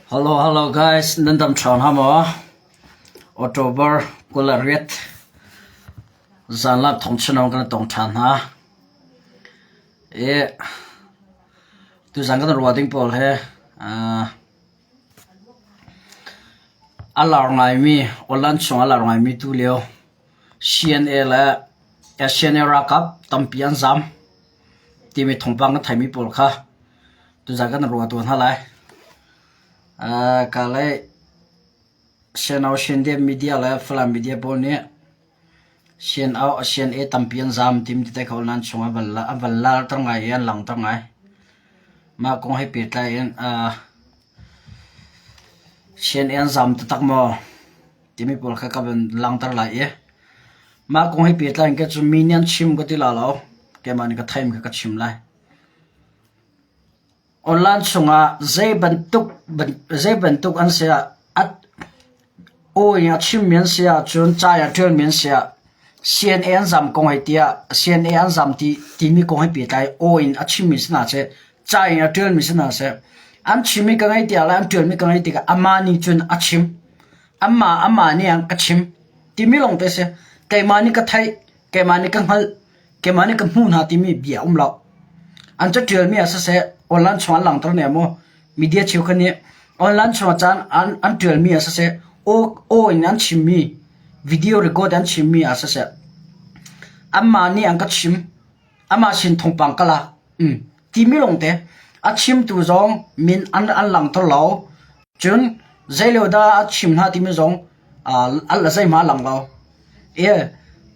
Hello hello guys, nan dam ṭha hna maw? October 28 zanlak thawngchim kan tong ṭhan hna. I tuzan kan ruah ding pawl he a lar ngaimi online chung a lar ngaimi tu lio CNA le CNA ralkap tampi an zam timi thawngpang kan theimi pawl kha tuzan kan ruah tuan hna lai. Ka le CNO Shindev media le Falam media pawl nih CNO CNA tampi an zam timi tete kha online chung an van an van larter ngai i an langhter ngai. Mah kong he pehtlai in CNA an zam taktak maw? timi pawl kha ka van langhter lai i mah kong he pehtlai in kei cu mi nih an chim ka ti la lo. Keimah nih ka theimi kha ka chim lai. Online chungah zei bantuk zei bantuk an si ah aw in a chimmi an si ahcun ca in a ṭialmi an si ah CNA an zam kong hei tiah CNA an zam ti timi kong he pehtlai aw in a chimmi si hna seh, ca in a ṭialmi si hna seh, an chimmi ka ngei tiah le an ṭialmi ka ngei tikah amah nih cun a chim. Amah amah nih a ka chim timi lawng te a si. Keimah nih ka theih, keimah nih ka hngalh, keimah nih ka hmuh hna timi bia a um lo. An caṭialmi ah siseh, online chung an langhter ne maw, media cheukhat nih online chung ah caan an, an ṭialmi ah siseh, aw, aw in an chimmi, video record an chimmi ah siseh, anmah nih an ka chim, amah sin thawngpang ka lak, um, timi lawngte a chimtu zong min an, an langhter lo. Cun zeilio dah a chim hna timi zong uh, zeihmah a lang lo. E,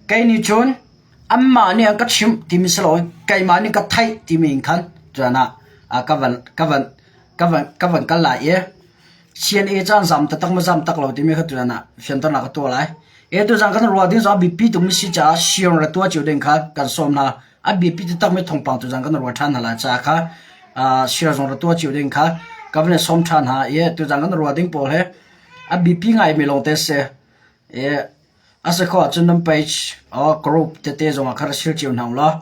kei nih cun anmah nih an ka chimh timi si loin keimah nih ka theih timi in khan tuan ah ka van ka van ka van ka van kal lai i CNA caan zam taktak ma zam tak lo timi kha tuan ah fianternak ka tuah lai. E tuzan kan ruah ding zong a biapi tukmi si caah siang ra tuah cio ding kha kan sawm hna. A biapi taktak mi thawngpang tuzan kan ruah ṭhan hna lai caah kha share zong ra tuah cio ding kha ka van i sawm ṭhan hna i tuzan kan ruah ding pawl he a biapi ngaimi lawngte si. I a si khawh ahcun nan page or group tete zongah kha ra share cio hna ulaw.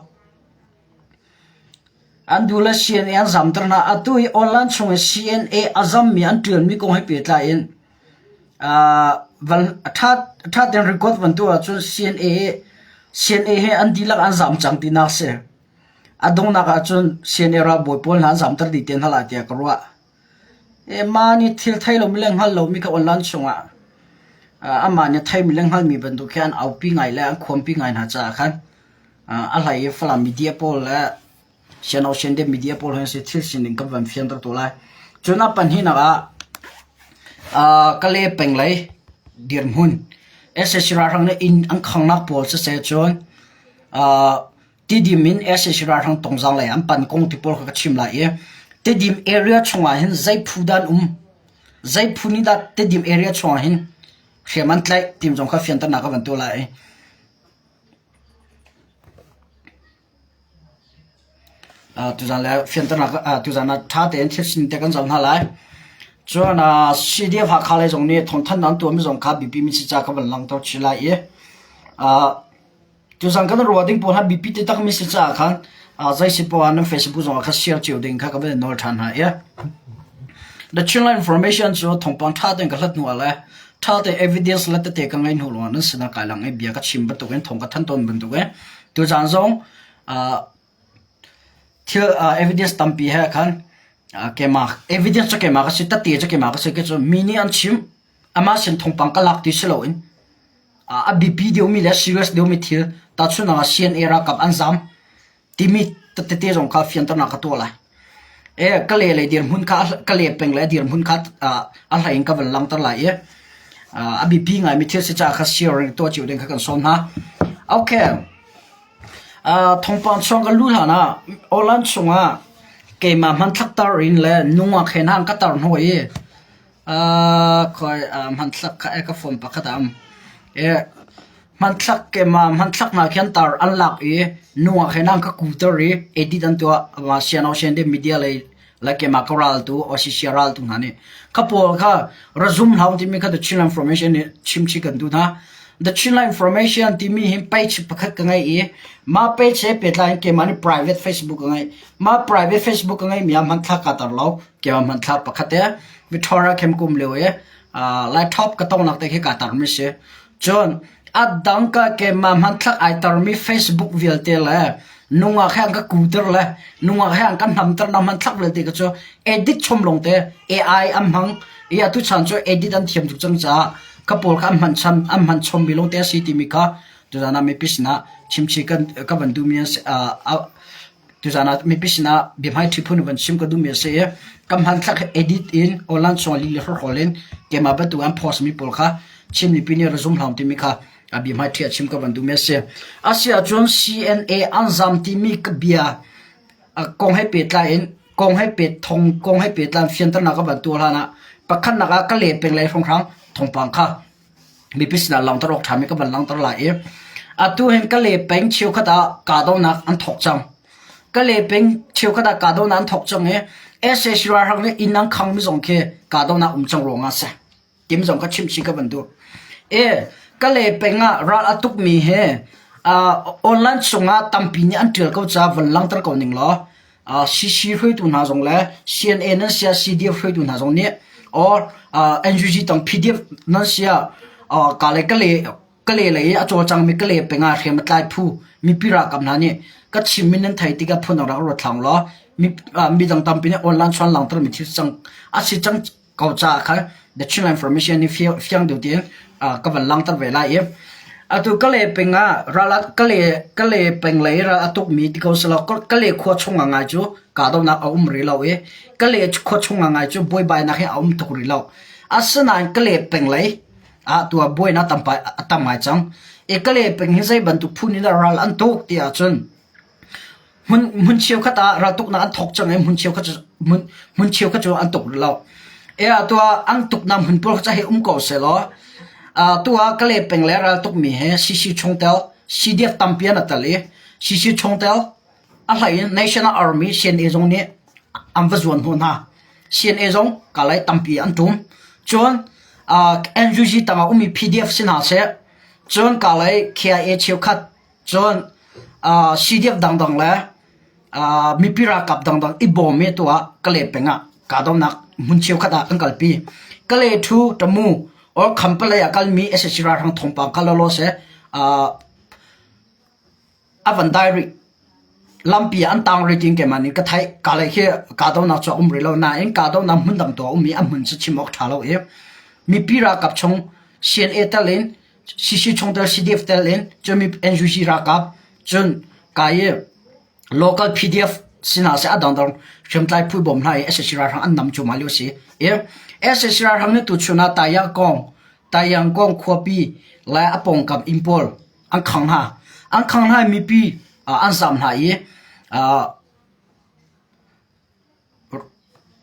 An duh le CNA an zamter hna. Atu i online chung i CNA a zammi an ṭialmi kong he pehtlai in van ṭha ṭha tein record van tuah ahcun CNA CNA he an dihlak an zam cang tinak si. A donghnak ahcun CNA ralbawi pawl hna an zamter dih te hna lai tiah ka ruah. Mah nih thil thei lomi le hngal lomi kha online chungah amah nih theimi le hngalmi bantuk khi an aupi ngai le an khuampi ngai hna caah khan a hlei i Falam media pawl le Siano Siande media pawl he si thil sining kan van fianter tu lai. Cun a pahnihnak ah Kale peng lei dirhmun sac ralhrang nih inn an khangnak pawl siseh cun Tidim in sac ralhrang tongzang lei an pan kong ti pawl kha ka chim lai i Tidim area chungah hin zei phu dah an um, zei phu nih dah Tidim area chungah hin hriam an tlaih ti zong kha fianternak ka van tuah lai. Tuzan le fianternak tuzan ah ṭha tein thil sining te kan zoh hna lai. Cun CDF Hakha lei zong nih thawngthanhnak an tuahmi zong kha biapi mi si ca ka van langhter chih lai i Tuzan kan ruah ding pawl ha biapi taktakmi si caah khan zei si poah nan Facebook zongah kha share cio ding kha ka van nawl ṭhan hna i The Chinland Information cu thawngpang ṭha tein ka hlat hnu ah le ṭha tein evidence le tete ka ngeih hnu lawngah nan sinah kai lang i bia ka chim bantukin thawng ka thanh tawn bantukin tuzan zong thil evidence tampi he khan keimah evidence cu keimah ka si tete cu keimah ka si cu mi nih an chim amah sin thawngpang ka lak ti si loin a biapi deuhmi le serious deuhmi thil tahchunhnak ah CNA ralkap an zam timi tete zong kha fianternak ka tuah lai. E ka le le dirhmun kha ka le peng le dirhmun kha a hlei in ka van langhter lai i a biapi ngaimi thil si caah kha sharing tuah cio ding kha kan sawm hna. Okay. Thawngpang chung ka luh hlan ah online chungah keimah hmanthlak tar in le nungak he hna an ka tar hnawh i Khoi hmanthlak kha ka phone pakhat ah a um. Hmanthlak keimah hmanthlak hna khi an tar an lak i nungak he an ka kuter i edit an tuah. Mah siano sian te media lei le keimah ka raltu OCC raltu hna nih kha pawl kha ra zum hlah u timi kha The Chinland Information nih chimchih kan duh hna. The Chinland Information timi hi page pakhat ka ngei i mah page he pehtlai in keimah nih private Facebook ka ngei. Mah private Facebook ka ngeimi ah hmanthlak kaa tar lo. Keimah hmanthlak pakhat he Victoria khem kum lio i laptop ka tongnak te khi kaa tarmi si. Cun a dang ka keimah hmanthlak ai tarmi Facebook vialte le nungak he an ka kuter le nungak he an ka hnamter na hmanthlak vialte ka cu edit chom lawng te AI an hmang i atu chan cu edit an thiam tuk cang caah ka pawl kha an hman cham an hman chommi lawng te a si timi kha tuzan ah mipi sinah chimchi kan ka van duhmi tuzan ah mipi sinah biahmaiṭhi phun van chim ka duhmi a si i ka hmanthlak edit in online chung lili hrawhrawl in keimah bantuk an post mi pawl kha Chin mipi nih ra zum hlah timi kha a biahmaiṭhi a chim ka van duhmi a si. A si ahcun CNA an zam timi ka bia kong he pehtlai in kong he pet thong kong he pehtlai fianternak ka van tuah hlan ah pakhatnak ah ka le peng lei hrawnghrang thawngpang kha mipi sinah langhter awk ṭhami ka van langhter lai i atu hin ka le peng cheukhat ah kahdohnak an thawk cang. Ka le peng cheukhat ah kahdohnak an thawk cang i sac ralhrang nih inn an khangmi zong khi kahdohnak um cang ruangah a si. Tim zong ka chimh chih ka van duh. E ka le peng ah ral a tukmi he online chungah tampi nih an ṭial ko caah van langhter ko ning law CC hruaitu hna zong le CNA nan sia CDF hruaitu hna zong nih or NUG tang PDF nan sia ka le ka le ka le lei i a cawlcangmi ka le peng ah hriam a tlai phu mipi ralkap hna nih ka chimmi nan thei tikah phun rak ruat hlang law midang tampi nih online chuan langhter mi thil cang a si cang ko caah khan the Chinland Information nih fiang deuh tiin ka van langhter ve lai i atu Kale peng ah ral Kale Kale peng lei ral a tukmi ti ko selaw Kale khua chung ah ngai cu kahdohnak a um rih lo i Kale khua chung ah ngai cu buaibainak hi a um tuk rih lo. Asinain Kale peng lei ah tu ah buainak tampai a tam ngai cang. I Kale peng hi zei bantuk phun in dah ral an tuk ti ahcun Hmun hmun cheukhat ah raltuknak an thawk cang i hmun cheukhat cu hmun hmun cheukhat cu an tuk rih lo. E ah tuah an tuknak hmun pawl kha hei um ko sehlaw uh, tuah Kale peng le raltukmi he CC chungtel CDF tampi an tel i CC chungtel a hlei in National Army CNA zong nih an va zuan hnawh hna. CNA zong kalay tampi an tum. Cun uh, NUG tangah ummi PDF si hna seh, cun kalay KIA cheukhat Cun CDF dangdang le mipi ralkap dangdang i bawm i tuah Kale peng ah kahdohnak hmun cheukhat ah kan kalpi. Kale thu Tamu or Khampalay ah kalmi sac ralhrang thawngpang kha lawlaw seh a van dai rih. Lampi ah an tang rih tiin keimah nih ka theih. Kale khi kahdohnak cu a um rih lo nain kahdohnak hmun dang tu a um i a hmun cu chim awk ṭha lo i mipi ralkap chung CNA tel in CC chungtel CDF tel in cun NUG ralkap cun kai i local PDF sinah seh a dangdang hriamtlai phu bawm hna i sac ralhrang an nam cuahmah lio a si. I sac ralhrang nih tuchun ah Tayangkong Tayangkong khuapi le a pawngkam inn pawl an khang hna. An khang hna i mipi an zaam hna i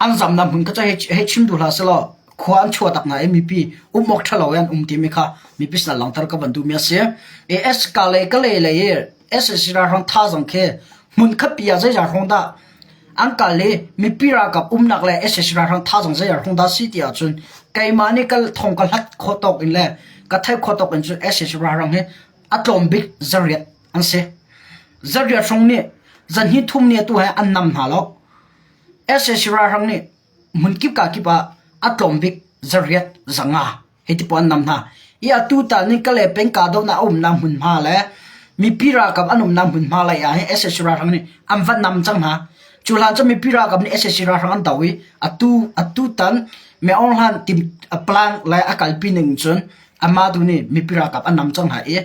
An zamnak hmun kha cu hei chim duh hlah sehlaw khua an chuah tak hna i mipi um awk ṭhalo in an um timi kha mipi sinah langhter ka van duhmi a si. AS ka le ka le lei i sac ralhrang thazaang khi hmun khatpi ah zeizat hrawng dah an kal i mipi ralkap umnak le sac ralhrang thazaang zeizat hrawng dah si ti ahcun keimah nih ka thong ka hlat khawh tawk in le ka theih khawh tawk in cun sac ralhrang hi a tlawm bik zariat an si. Zariat hrawng nih zanhnih thum ni atu he an nam hna lo. Sac ralhrang nih hmunkip kakip ah a tlawm bik zariat zanga hiti pawl an nam hna. I atu tan in Kale peng kahdohnak a umnak hmunhma le mipi ralkap an umnak hmunhma lei ah hin sac ralhrang nih an va nam cang hna. Cu hlan cu mipi ralkap nih sac ralhrang an do i atu atu tan Myo Aung Hlaing tim plan le a kalpi ning cun amah tu nih mipi ralkap an nam cang hna i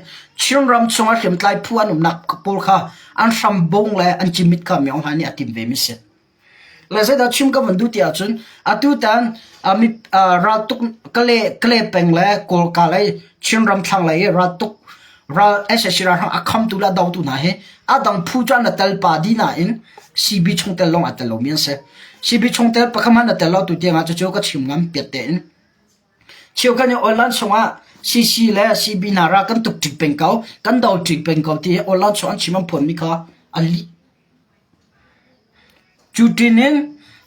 Chinram chungah hriamtlai phu an umnak pawl kha an hrambung le an cimit kha Myo Aung Hlaing nih a tim ve mi si. Le zeidah chim ka van duh ti ahcun atutan raltuk Kale Kale peng le Kawlka lei Chinram thlanglei i raltuk ral sac ralhrang a khamtu le a dotu hna hi a dang phu cu an tel pa dih nain CB chungtel lawng a tel lomi an si. CB chungtel pakhat hmanh a tel lo tu tiangah cucu ka chim ngam piat tein. Cheukhat nih online chungah CC le CB hna ral kan tuk ṭi peng ko, kan do ṭi peng ko ti hi online chung an chim an phuanmi kha a lih. Cu ṭin in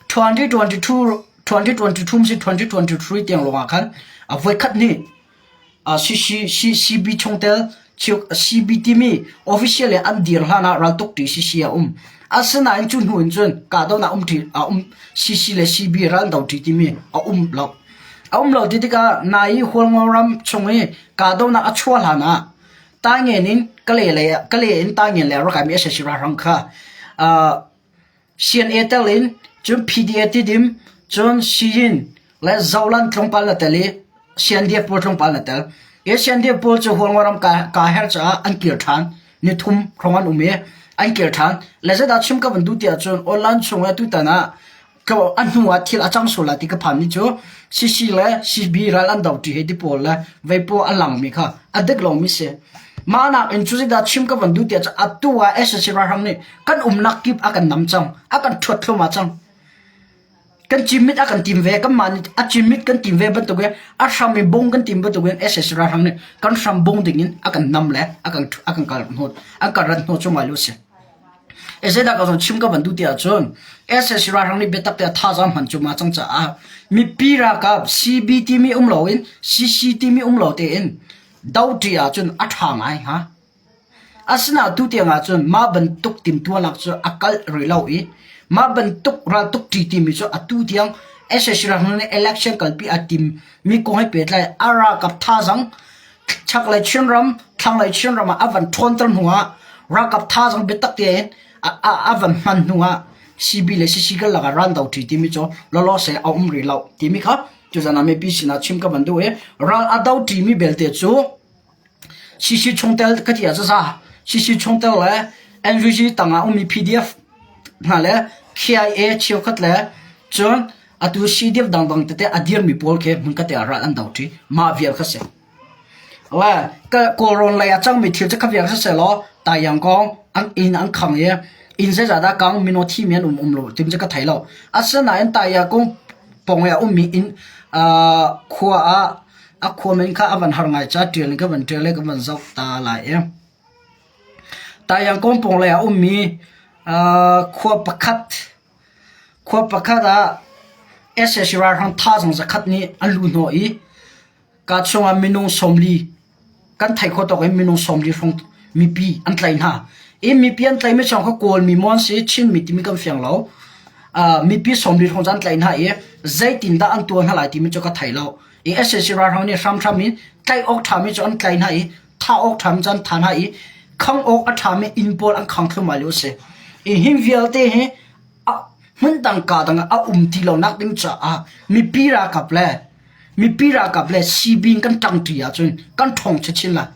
2022 2023 tiang lawngah khan a voikhat hnih. CC CB chungtel CB timi official in an dir hlan ah raltuk ṭi CC a um. Asinain cu hnu in cun kahdohnak um ṭi a um CC le CB ral do ṭi timi a um lo. A um lo ti tikah nai i Hualngo ram chung i kahdohnak a chuah hlan ah Taingen in Kale lei Kale in Taingen lei a rak kaimi sac ralhrang kha CNA tel in cun PDA Tidim cun Siyin le Zoland tlawmpal na tel i CNDF pawl tlawmpal na tel. Hi CNDF pawl cu Hualngo ram kaa her caah an kir ṭhan. Nithum hrawng an um i an kir ṭhan. Le zeidah chim ka van duh ti ahcun online chung i tutan ah a hnu ah thil a cang sual lai ti ka phanmi cu CC le CB ral an do ṭi hei ti pawl le vei pawl a langmi kha a dik lomi si. Mah nakin cu zeidah chim ka van duh ti ahcun atu ah sac ralhrang nih kan umnak kip a kan nam cang, a kan ṭhuat thluahmah cang. Kan cimit a kan tim ve, kanmah nih a cimit kan tim ve bantukin a hram i bung kan tim bantukin sac ralhrang nih kan hram bung dingin a kan nam le a kan a kan kal hnawt, an kan rat hnawh cuahmah lio a si. Zeidah ka chim ka van duh ti ahcun sac ralhrang nih biatak te thazaang hman cu ma cang caah mipi ralkap CB timi um loin CC timi um lo tein doṭi ahcun a ṭha ngai hnga. Asinain tu tiang ahcun mah bantuk timhtuahnak cu a kalh rih lo i mah bantuk raltuk ṭi timi cu atu tiang sac ralhrang nih election kalpi a tim mi kong he pehtlai a ralkap thazaang Chaklei Chinram, thlanglei Chinram ah a van ṭhawnter hnuah ralkap thazaang biatak tein a van hman hnuah CB le CC karlak ah raldo ṭi timi cu lawlawse a um rih lo timi kha tuzan ah mipi sinah chim ka van duh i ral a do ṭimi belte cu CC chungtel ka ti ah caza CC chungtel le NUG tangah ummi PDF hna le KIA cheukhat le cun atu CDF dangdang tete a dirmi pawl khi hmunkhat ah ral an do ṭi mah vial kha si. Le Kawlrawn lei ah cangmi thil cu kha vial kha seh law Taiyang kong an inn an khang i inn zeizah dah kang mino thimi an um um lo tim cu ka thei lo. Asinain Taiyang kong pawng i a ummi inn khua ah a khua min kha a van har ngai caah ṭial in ka van ṭial i ka van zoh ta lai i Taiyang kong pawng lei ah a ummi khua pakhat Khua pakhat ah sac ralhrang thazaang zakhat nih an luh hnawh i kaa chungah minung 40 kan theih khawh tawk in minung 40 hrawng mipi an tlaih hna. I mipi an tlaihmi chung kha Kawlmi maw an si Chinmi timi kan fiang lo. Mipi 40 hrawng cu an tlaih hna i zeitindah an tuah hna lai timi cu ka thei lo. I sac ralhrang nih hramhram in tlaih awk ṭhami cu an tlaih hna i thah awk ṭhami cu an thah hna i khangh awk a ṭhami inn pawl an khang thluahmah lio a si. I hi vialte hi hmundang kaa dang ah a um ti lonak ding caah mipi ralkap le mipi ralkap le CB in kan ṭangṭi ahcun kan ṭhawng chinchin lai.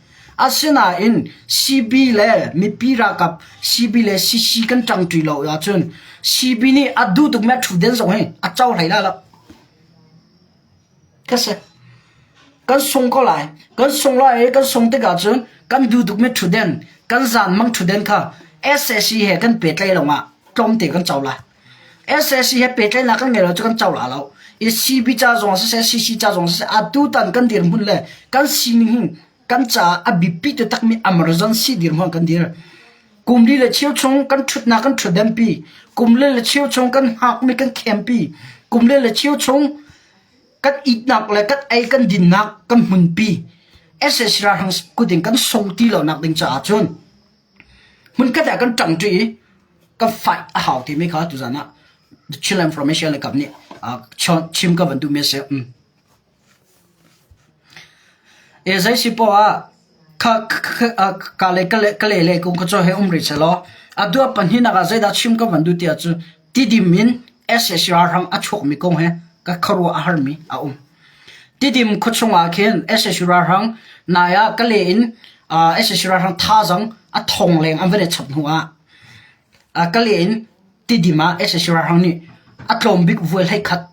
Asinain CB le mipi ralkap CB le CC kan ṭangṭi lo ahcun CB nih a duh tukmi a ṭhutden zong hi a co hlei lai lo. Ka si. Kan sung ko lai. Kan sung lai i kan sung tikah cun kan duh tukmi ṭhutden, kan zanmang ṭhutden kha sac he kan pehtlaih lawngah tlawmte kan co lai. Sac he pehtlaihnak kan ngei lo cu kan co la lo. I CB ca zong siseh, CC ca zong siseh, atutan kan dirhmun le kan sining hin kan caah a biapi taktakmi emergency dirhmun kan dir. Kum li le cheu chung kan ṭhutnak kan ṭhutdenpi, kum li le cheu chung kan hngakmi kan khempi, kum li le cheu chung kan itnak le kan ei kan dinnak kan hmunpi sac ralhrang kut in kan sung ti lonak ding caah cun hmunkhat ah kan ṭangṭi i kan fight a hau timi kha tuzan ah Chin Information le kap nih chim ka van duhmi a si. E zei si poah ah kha ka le ka le le kung kha cu he um rih selaw a duah pahnihnak ah zeidah chim ka van duh ti ahcun Tidim in sac ralhrang a chuakmi kong he ka khuaruah a harmi a um. Tidim khuachung ah khin sac ralhrang nai ah Kale in sac ralhrang thazaang a thong leng an van i chap hnu ah Kale in Tidim ah sac ralhrang nih a tlawm bik vuai 11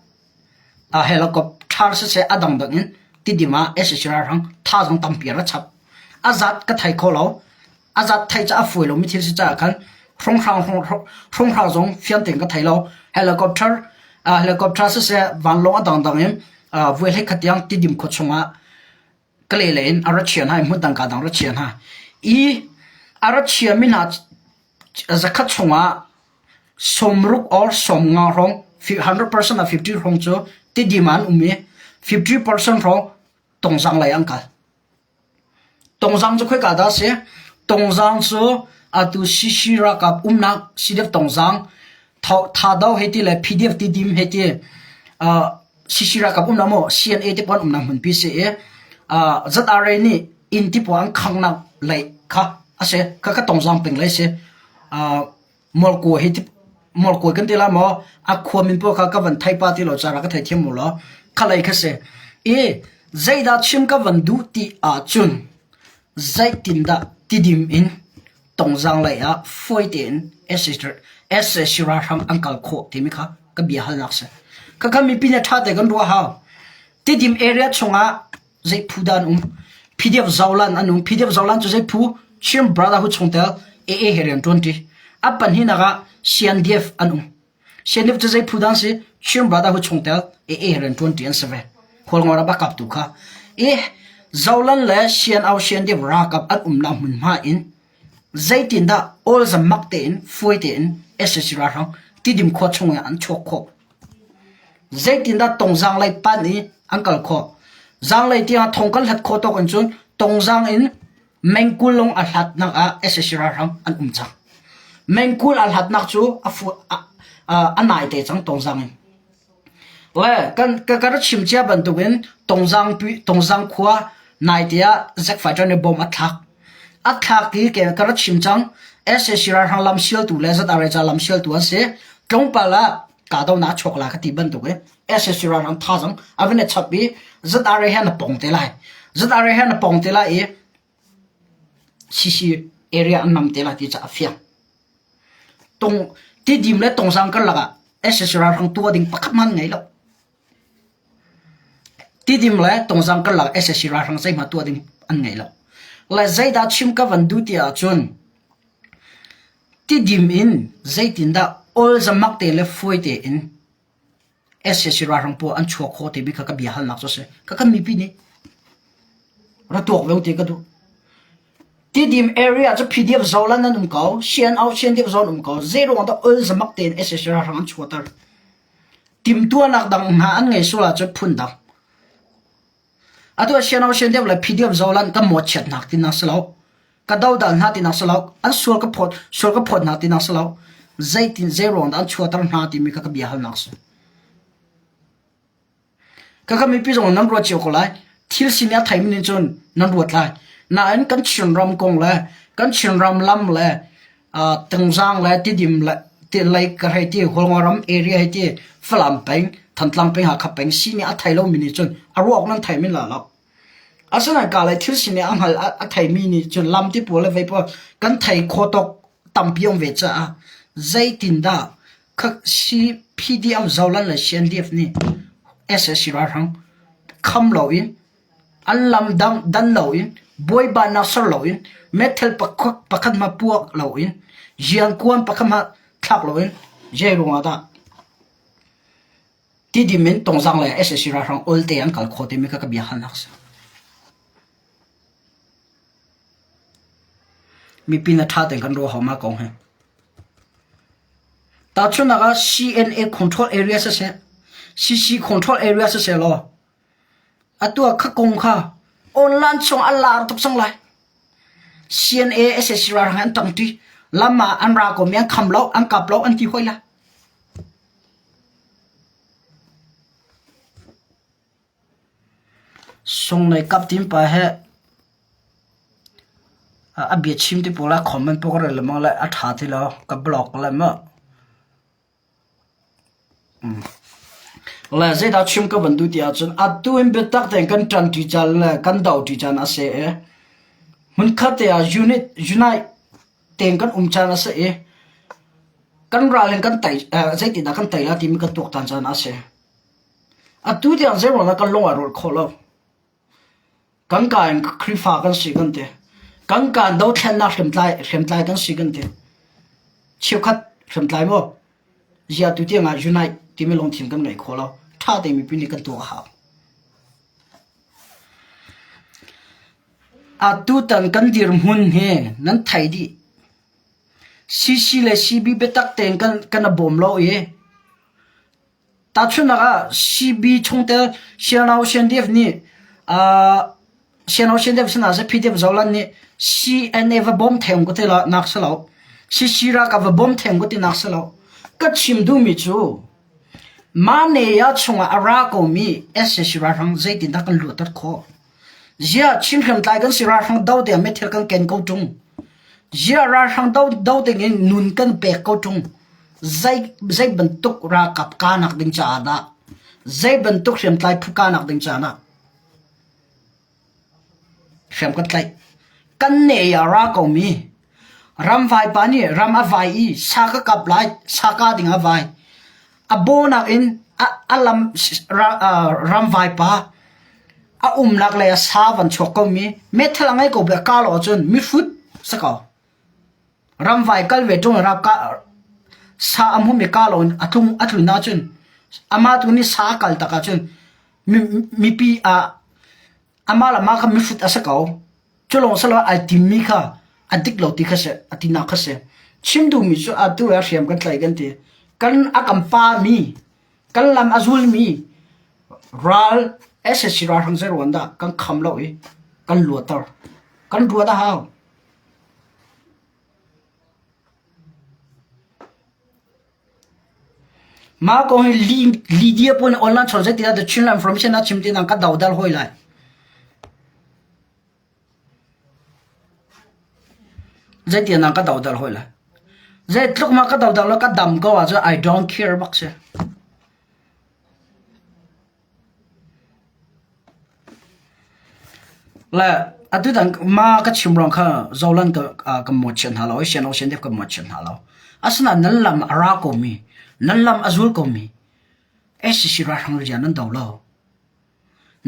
helicopter siseh a dangdang in Tidim ah sac ralhrang thazaang tampi a ra chap. A zat ka thei kho lo. A zat theih cu a fawi lomi thil si caah khan hrawnghrang hrawnghrang zong fiang tein ka thei lo. Helicopter helicopter siseh vanlawng a dangdang in voi 11 tiang Tidim khua chungah Kalay lei in a ra chia hna i hmun dang kaa dang ra chia hna. I a ra chiami hna zakhat chungah 60 or 50 hrawng 100% ah 50 hrawng cu Tidim ah an um i 50% hrawng Tongzang lei an kal. Tongzang cu khoika dah a si? Tongzang cu atu CC ralkap umnak CDF Tongzang Thado hei ti le PDF Tidim hei ti CC ralkap umnak maw CNA te pawl umnak hmunpi si i ZRA nih inn ti pawl an khanghnak lei kha a si. Khakha Tongzang peng lei si. Mualkawi hi Mualkawi kan ti la maw a khua min pawl kha ka van thei pa ti lo cara ka thei thiam mu law kha lei kha si i zeidah chim ka van duh ti ahcun zeitindah tidim in tongzang lei ah fawi tein SAC ralhrang an kal khawh timi kha ka bia halnak si. Khakha mipi nih ṭha te kan ruah hau. Tidim area chungah zei phu dah an um PDF Zolan an um PDF Zolan cu zei phu Chin Brotherhood chungtel AA he rian ṭuan ṭi a pahnihnak ah CNDF an um CNDF cu zei phu dah an si Chin Brotherhood chungtel AA he rian ṭuan ṭi an si ve Khualngo ram a kaptu kha i Zolan le CNO CNDF ralkap an umnak hmunhma in zeitindah awlzam mak tein fuai tein SAC ralhrang Tidim khua chung in an chuak khawh Zeitindah Tongzang lei panh i an kal khawh? Zaanglei tiangah thong kan hlat khawh tawk in cun Tongzang in mengkul lawng a hlatnak ah sac ralhrang an um cang. Mengkul a hlatnak cu a fu a, a nai te cang Tongzang in. Le kan ka ka chim cia bantukin Tongzang pi Tongzang khua nai te ah Zack Fighter nih bomb a thlak. A thlak i ke ka rak chim cang. SAC ralhrang lam sialtu le ZRA ca lam sialtu an si. Tlawmpal ah kahdohnak a chuak la ka ti bantuk i SAC ralhrang thazang a van i chap i ZRA he na pong te lai. ZRA he na pong te lai i CC area an nam te lai ti ca a fiang. Tong tidim le tongzang karlak ah SAC ralhrang tuah ding pakhat hmanh ngei lo. Tidim le tongzang karlak SAC ralhrang zeihmah tuah ding an ngei lo. Le zeidah chim ka van duh ti ahcun Tidim in zeitindah awlzamak te le fawi tein sac ralhrang pawl an chuak khawh timi kha ka bia halnak cu a si. Ka kan mipi nih ra tuak ve u ti ka duh. Tidim area cu PDF zolan an um ko, CNO CNDF zon um ko. Zeiruang dah awlzamak tein sac ralhrang an chuahter? Timtuahnak dang hna an ngei sual ahcun phun dang. Atu ah CNO CNDF le PDF zolan kan mawhchiatnak tinak si lo. Ka dodal hna tinak si lo. An sual ka phawt sual ka phawt hna tinak si lo. Zeitin zeiruang dah an chuahter hna timi kha ka bia halnak si. Ka ka mipi zong nan ruat cio ko lai. Thil sin a theimi nih cun nan ruat lai. Nain kan Chinram kong le kan Chinram lam le Tengzang le Tidim le ti lei ka hei ti Hualngoram area hei ti Falam peng Thantlang peng Hakha peng simi a thei lomi nih cun a ruak nan thei men la lo. Asinain ka le thil sining a hngal a theimi nih cun lam ti pawl le vei pawl kan thei kho tawk tampi um ve caah zeitindah CPDF Zolan le CNDF nih sac ralhrang kham loin an lam dang dan loin buaibanak ser loin meithal pakhat hmanh puak loin riankuan pakhat hmanh thlak loin zei ruangah dah Tidim in Tongzang le sac ralhrang olte an kal kho timi kha ka bia halnak si. Mipi na ṭha tein kan ruah hau ma kong hi. Tahchunhnak ah CNA control area siseh, CC control area siseh law, atu ah kha kong kha online chung a lar tuk cang lai. CNA sac ralhrang an ṭangṭi. Lam ah an ra ko mi an kham lo, an kap lo, an ti hoi la. Sunglei kap tin pa he a biachim te pawl ah comment pawl ka rel lengmang lai a ṭha ti lo ka block lai maw. Le zeidah chim ka van duh ti ahcun atu in biatak tein kan ṭanṭi caan le kan doṭi caan a si i hmunkhat te ah unit unite tein kan um caan a si i Kan ral in kan tei zeitindah kan tei lai timi kan tuaktan caan a si. Atu tiang zeiruang dah kan lung a rual khawh lo. Kan ka in Khrihfa kan si kan ti. Kan ka in dothlennak hriamtlai hriamtlai kan si kan ti. Cheukhat hriamtlai maw? Zia tu tiang ah unite timi lungthin kan ngei khawh lo. Ṭha tein mipi nih kan tuak a hau. Atutan kan dirhmun hi nan thei dih. CC le CB biatak tein kan kan a bawm lo i tahchunhnak ah CB chungtel CNO CNDF nih uh, CNO CNDF sinah seh PDF Zoland nih CNA va bawm theng ko te la nak si lo. CC ralkap va bawm theng ko ti nak si lo. Ka chim duhmi cu Mane ya chungah a ra komi sac ralhrang zeitindah kan luatter khawh? Ziah Chin hriamtlai kan si ralhrang do tiah meithal kan ken ko ṭung. Ziah ralhrang do, do dingin nun kan pek ko ṭung. Zei, zei bantuk ralkap kanak ding caah dah? Zei bantuk hriamtlai phu kanak ding caah dah? Hriam kan tlaih. Kan ne a ra komi ramvai pa nih ram a vai i sa ka kap lai, sa ka ding a vai. A bawnak in a, a lam ramvai pa a umnak lei a sa van chuak komi meithal a ngei ko bia ka lo ahcun mihrut si ko. Ramvai kal ve ṭung ra ka sa a hmumi ka lo in a tlung a tlun ahcun amah tu nih sa a kal tak ahcun mipi ah amah le amah kha mihrut a si ko. Cu lawng si lo ai timmi kha a dik lo ti kha si a tinak kha si. Chim duhmi cu atu ah hriam kan tlaih kan ti. Kan a kan pami kan lam a zulmi ral SSC ralhrang zei dah kan kham lo i kan luater. Kan ruat a hau. Mah kong hi Lydia pawl nih online chawn zei ti dah The Chinland Information ah chim ti nang ka dodal hoi lai. Zei nang ka dodal hoi lai. Zeitluk ma ka dodal lo ka dam ko ahcun I don't care bak si. Le atutan ma ka chim ruang kha Zolan ka ka mawhchiat hna lo i sian sian deuh ka mawhchiat hna lo. Asinain nan lam a ra komi, nan lam a zul komi SCC ralhrang rian nan do lo.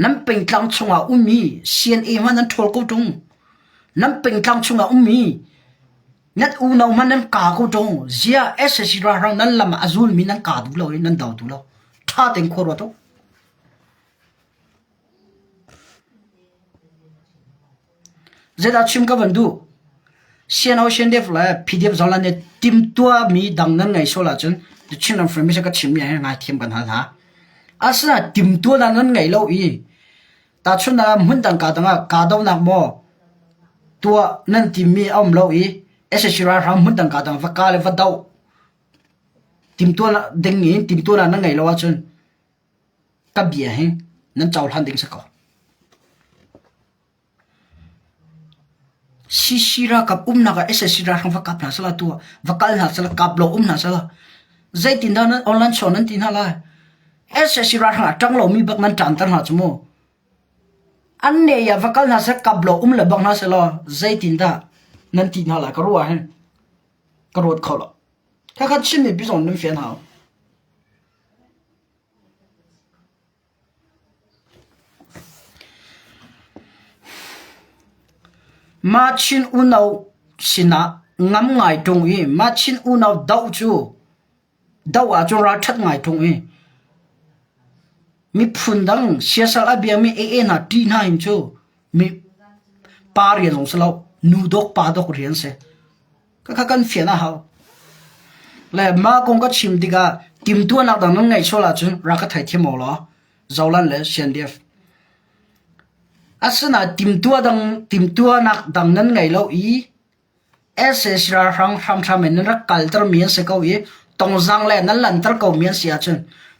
Nan pengtlang chungah ummi CNA hmanh nan ṭhawl ko ṭung. Nan pengtlang chungah ummi nan unau hmanh nan ka ko ṭung. Ziah SCC ralhrang nan lam a zulmi nan ka duh lo i nan do duh lo. Ṭha tein khua ruat u. Zeidah chim ka van duh? CNO CNDF le PDF zong nih timtuahmi dang nan ngei sual ahcun The Chin Information ka chimmi hi ngaithiam kan hal hna. Asinain timtuahnak nan ngei lo i tahchunhnak ah hmun dang kaa dang ah kahdohnak maw tuah nan timmi a um lo i sac ralhrang hmun dang kaa dang va kah le va doh timtuahnak ding in timtuahnak nan ngei lo ahcun Ka bia hi nan cohlan ding si ko. CC ralkap umnak ah SSC ralhrang va kap hna sala tu va kal hna sala kap lo um hna sala zeitin dah nan online show nan ti hna lai SSC ralhrang a ṭang lomi bak nan ṭanter hna cu mu an ne ya va kal hna seh kap lo um le bak hna selaw zeitin dah nan ti hna lai ka ruah hin ka ruat kho lo khakha Chin mipi zong nan fian hau Mah Chin unau sinah ngam ngai ṭung i mah Chin unau doh cu doh ahcun ralṭhat ngai ṭung i miphun dang siasal a biami AA hna ṭih hna hin cu mi pa rian zong si lo nu dawk pa dawk rian si. Khakha kan fian a hau. Le mah kong ka chim tikah timtuahnak dang nan ngeih sual ahcun rak ka theithiam awk law Zolan le CNDF. Asinain timtuah dang timtuahnak dang nan ngei lo i sac ralhrang hramhram in nan rak kaltermi an si ko i tongzang le nan lanter komi an si ahcun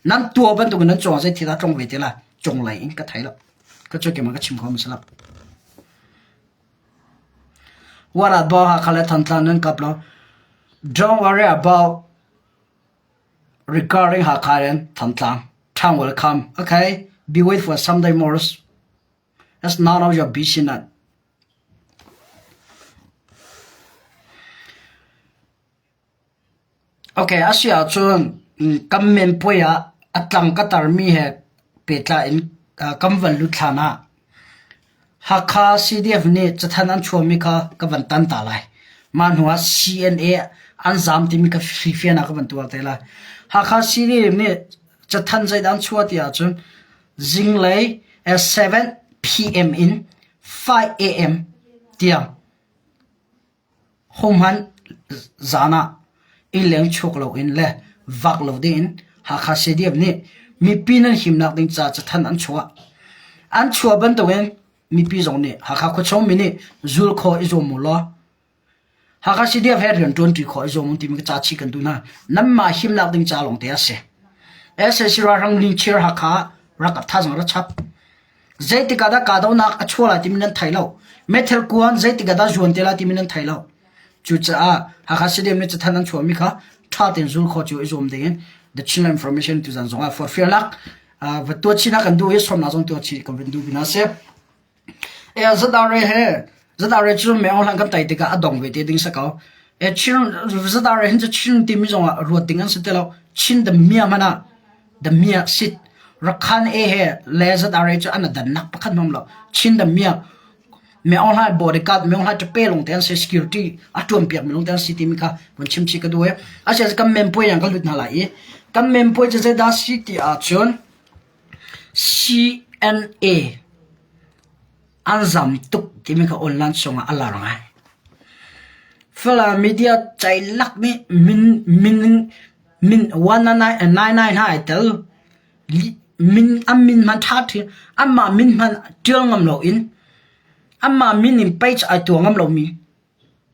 nan tuah bantukin nan cawng zei thil ah tlong ve te lai cunglei in ka thei lo. Ka cu keimah ka chim kho mi si lo. What about Hakha le Thantlang nan kap lo? Don't worry about regarding Hakha and Thantlang. Time will come. Okay? Be wait for someday more. That's none of your business. Ok, a si ahcun kan men puai ah a tlang ka tarmi he pehtlai in kan van lut hlan ah Hakha CDF nih cathanh an chuahmi kha ka van tan ta lai. Mah hnu ah CNA an zaam timi kha hrifian ah ka van tuar te lai. Hakha CDF nih cathanh zeidah an chuah ti ahcun zinglei 7 PM in 5 AM tiang Hohmanh zan ah innleng chuak loin le vak lo dingin Hakha Stadium nih mipi nan himnak ding ca cathanh an chuah. An chuah bantukin. mipi zong nih Hakha khuachung mi nih zul khawh i zuam u law Hakha CDF he rian ṭuanṭi khawh i zuam u timi ka ca chih kan duh hna. Nanmah himnak ding ca lawngte a si. SAC ralhrang lingchir Hakha ralkap thazaang ra chap. Zeitik ah dah kahdohnak a chuah lai timi nan thei lo. Meithal kuan zeitik ah dah zuan te lai timi nan thei lo. Cucaah Hakha CDF nih cathanh an chuahmi kha ṭha tein zul khawh cu i zuam ding in The Chinland Information tuzan zong ah forhfialnak va tuah chin ah kan duh i sawmnak zong tuah chih kan van duh bina si. E ZRA he ZRA cu me hlan kan tai tikah a dong ve te ding sa ko. E Chin ZRA hin cu Chin timi zong ah ruat ding an si te lo. Chin the mia mana the mia sit Rakhan e he le ZRA cu an dan nak pakhat hmam lo. Chin the mia me ong hlai bodyguard me ong hlai pe long te an si security a tuan piak mi long te an si timi kha von chim chi ka du e. Asia kan mem puai yang kan lut hna lai i kan mem puai cu zeidah si ti ahcun CNA an zam tuk timi kha online chungah a lar ngai. Falam media ceilak nih min min min 1999 hna ai tel. Min an min hmanh ṭha ṭhi anmah min hmanh ṭial ngam loin anmah min in page ai tuah ngam lomi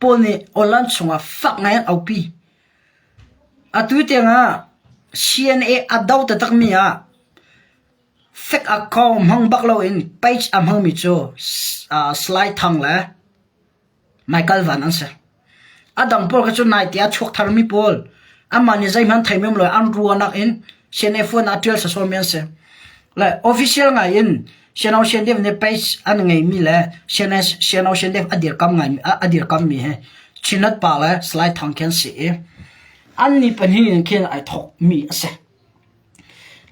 pawl nih online chungah fak ngai an aupi. Atu tiangah CNA a do taktakmi ah fake account hmang bak loin page a hmangmi cu Salai Thang le Michael Van an si. A dang pawl kha cu naite ah chuak tharmi pawl anmah nih zeihmanh theimi um lo an ruahnak in CNA phone ah ṭial sawsawmi an si. Le official ngai in CNO CNDF nih page an ngeimi le CNS CNO CNDF a dirkam ngai a dirkammi hi Chinat pa le Salai Thang khi an si i an ni pahnih in khin ai thawkmi a si.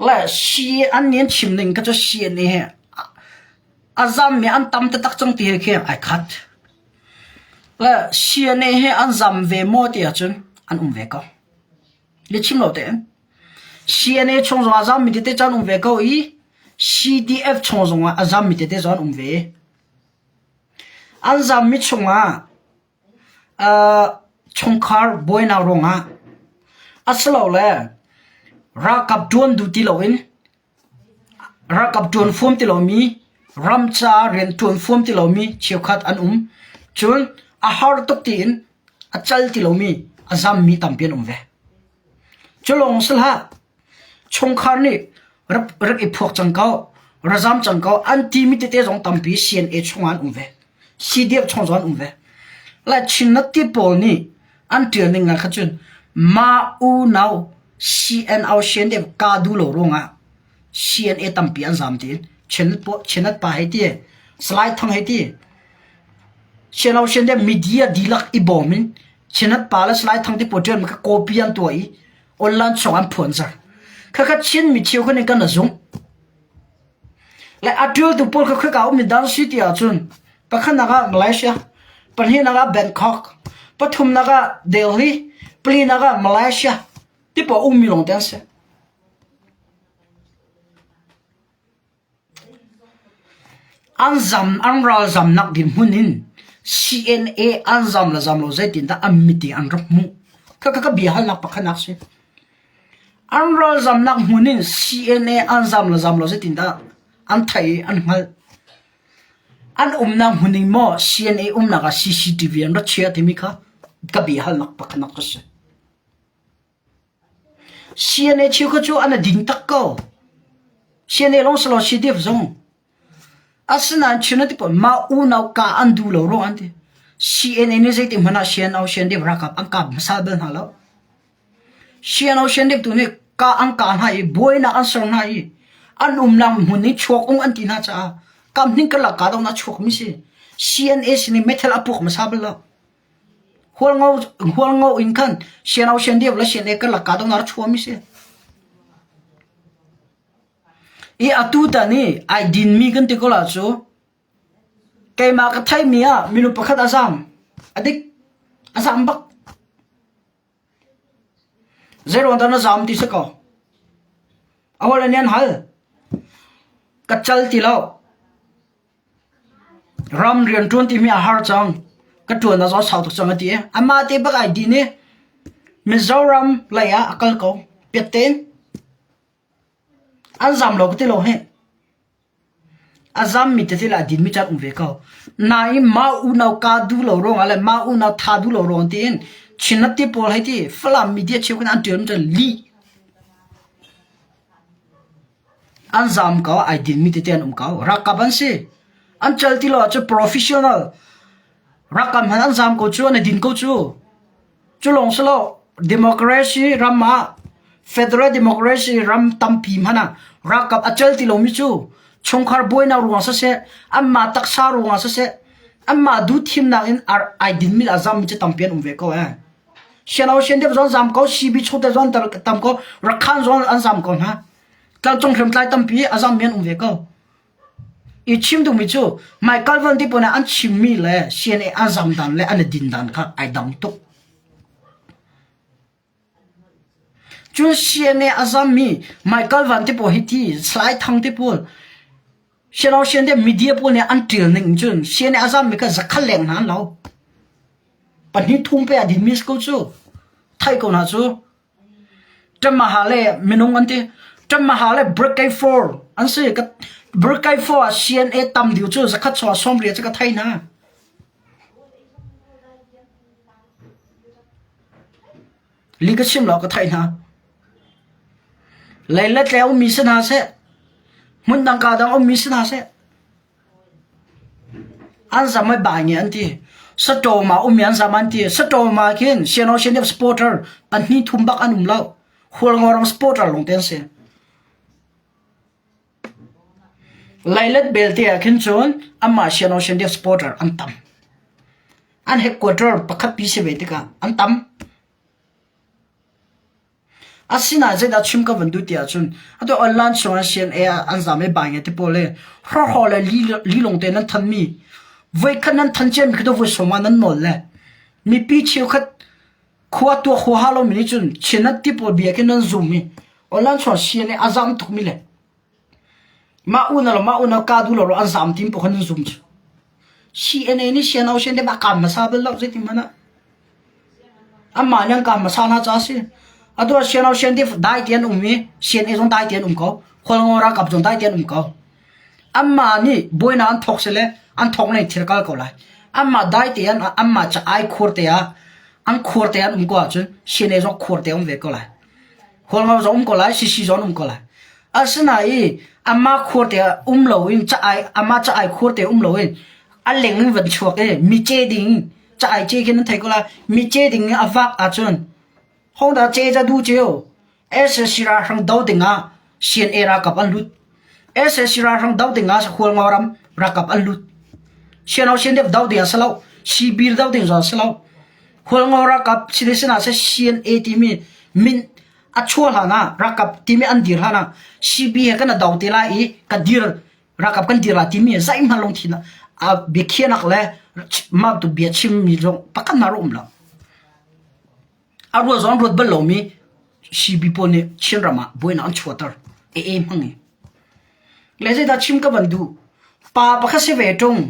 Le C an nih an chim ning kha cu CNA he a zammi an tam taktak cang ti he khi ai khat. Le CNA he an zam ve maw ti ahcun an um ve ko. Lihchim lo tein. CNA chung zongah a zammi tete cu an um ve ko i CDF chung zongah a zammi tete zong an um ve. An zammi chungah uh, chungkhar buainak ruangah asilole ralkap ṭuan duh ti loin Ralkap ṭuan fuam ti lomi, ram ca rian ṭuan fuam ti lomi cheukhat an um. Cun a har tuk tiin a cal ti lomi a zammi tampi an um ve. Cu lawng si hlah, chungkhar nih rak, rak i phuak cang ko, ra zam cang ko an timi tete zong tampi CNA chungah an um ve. CDF chung zong an um ve. Lai Chin ti pawl nih an ṭial ning ah kha cun mah unau CNO CNDF kaa duh lo ruangah CNA tampi an zaam tiin Chinat pa hei ti, Salai Thang hei ti, CNO CNDF media dihlak i bawm in Chinat pa le Salai Thang ti pawl ṭialmi kha copy an tuah i online chung an phuanzar. Khakha Chin mi cheukhat nih kan a zung. Le a ṭialtu pawl kha khoika ummi dah an si ti ahcun pakhatnak ah Malaysia, pahnihnak ah Bangkok, pathumnak ah Delhi, palinak ah Malaysia ti paoh ummi lawngte an si. An zam an ralzamnak dirhmun in CNA an zam le zam lo zeitindah an mit in an rak hmuh. Khakha ka bia halnak pakhatnak si. An ralzamnak hmun in CNA an zam le zam lo zeitindah an theih i an hngalh. An umnak hmun in maw CNA umnak ah CCTV an rak chiah timi kha ka bia halnak pakhatnak a si. CNA cheukhat cu an a ding tak ko. CNA lawng si lo CDF zong. Asinain Chin an ti pawl mah unau ka an duh lo ruang an ti. CNA nih zeitik hmanh ah CNO CNDF ralkap an kap hmasa bal hna lo. CNO CNDF tu nih ka an kah hna i buainak an ser hna i an umnak hmun i chuak ung an ti hna caah kam hning karlak kahdohnak a chuakmi si. CNA sin i meithal a puak hmasa bal lo. Hualngo hualngo in khan CNO CNDF le CNA karlak kahdohnak a chuakmi si. I atutan i ai dinmi kan ti ko la cu keimah ka theihmi ah minung pakhat a zaam. A dik. A zaam bak. Zeiruang dah na zaam ti si ko. A hawile nih an hal. Ka cal ti lo. Ram rianṭuan timi a har cang. Ka ṭuan a zaw sau tuk cang a ti i amah te bak ai din i Mizoram lei ah a kal ko. Piat tein. An zam lo ka ti lo hih. A zammi tete le a dinmi caan um ve ko. Nain mah unau kaa duh lo ruangah le mah unau tha duh lo ruang tiin Chinnet ti pawl hei ti Falam media cheukhat an ṭial cun lih an zam ko ai dinmi tete an um ko. Ralkap an si. An cal ti lo ahcun professional ralkap hmanh an zam ko cu an i din ko cu. Cu lawng si lo, democracy ram ah federal democracy ram tampi hmanh ah ralkap a cal ti lomi cu chungkhar buainak ruang siseh, anmah taksa ruangah siseh, anmah duhthimnak in ai dinmi le a zammi cu tampi an um ve ko eh. Siano sian deuh zong zam ko, CB chungtel zong tam ko, Rakhan zong an zam ko hna. Tlangcung hriamtlai tampi a zammi an um ve ko. I chim duhmi cu Michael Van ti pawl nih an chimmi le CNA an zam dan le an i din dan kha ai dang tuk. Cun CNA a zammi Michael Van ti pawl hi ti Salai Thang ti pawl Siano sian te media pawl nih an ṭial ning cun CNA a zammi kha zakhat leng hna an lo. Pahnih thum pe a dinmi si ko cu. Theih ko hna cu. Ṭamaha le minung an ti. Ṭamaha le Brigade 4 an si. Brigade 4 ah CNA tam deuh cu zakhat chung ah 80 cu ka thei hna. Li ka chim lo ka theih hna. Lei le tle ummi si hna seh, hmun dang ka dang ummi si hna seh, An zam ai bai nge an ti. Satawm ah um i an zam an ti. Satawm ah khin Siano Sianep supporter pahnih thum bak an um lo. Hualngoram supporter lawng te an si. Lailet belte ah khin cun amah Siano Sianep supporter an tam. An headquarter pakhat pi si ve tikah an tam. Asinain zeidah chim ka van duh ti ahcun atu online chungah CNA ah an zam i bai nge ti pawl hi hrawhraw le lilong te nan thanmi voikhat nan than ciami khi tu voi sawm ah nan nawl le mipi cheukhat khua tuak huaha lomi nih cun Chinat ti pawl bia khi nan zum i online chungah CNA a zam tukmi le Mah unau le mah unau kaa duh lo an zaam tim paoh kha nan zum cu. CNA nih CNO CNDF a kaam hmasa bal lo zeitin hmanh ah. Anmah nih an kaam hmasa hna caah a si. Atu ah CNO CNDF dai te an um i CNA zong dai te an um ko. Khualngo ralkap zong dai te an um ko. Anmah nih buainak an thawk sile an thawk nei thil kal ko lai. Anmah dai te an anmah ca ai khur te ah an khur te an um ko ahcun CNA zong khur te um ve ko lai. Hualngo zong um ko lai, Sisi zong um ko lai. Asinain amah khur te ah um loin ca ai amah ca ai khur te um loin a leng in van chuak i mi ce ding ca ai ce khi nan thei ko lai mi ce ding in a vak ahcun hong dah ce ca du ceu SSC ralhrang do ding ah CNA ralkap an lut SSC ralhrang do ding ah Hualngo ram ralkap an lut CNO CNDF do ding ah si lo CB do ding zong si lo Hualngo ralkap sinah seh CNA timi min a chuah hlan ah ralkap timi an dir hlan ah CB he kan do te lai i ka dir ralkap kan dir lai timi zeihmanh lungthin a biakhiahnak le mah tu bia chimmi zong pakhat hna um lo. A ruah zong ruat bal lomi CB pawl nih Chinram ah buainak an chuahter. AA hmang i. Le zeidah chim ka van duh? Pa pakhat si ve ṭung,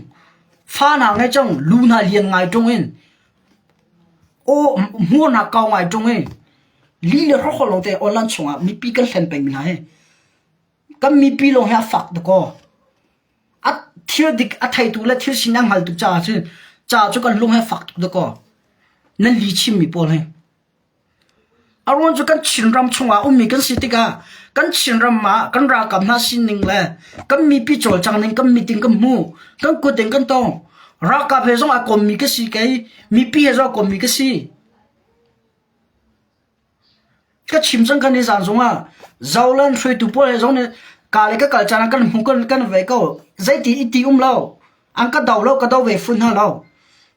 fa hna ngei cang, lu hna lian ngai ṭung in Aw hmurnak kau ngai ṭung i li le hrokhrawl lawng te online chungah mipi kan hlen pengmi hna hi kan mipi lawng hi a fak tuk aw. A thil dik a theitu le thil sining a hngaltu caah cun ca cu kan lung hi a fak tuk tuk aw. Nan li chimmi pawl hi. A ruang cu kan Chinram chungah ummi kan si tikah kan Chinram ah kan ralkap hna sining le kan mipi cawlcang ning kan mit in kan hmu, kan kut in kan tong. Ralkap he zong aa kommi ka si kei, mipi he zong aa kommi ka si. Ka chim cang kan i zan zongah Zoland hruaitu pawl he zong nih ka le ka kal caan ah kan hmu kan kan ve ko. Zeiti i ti um lo. An ka do lo ka do ve fun hna lo.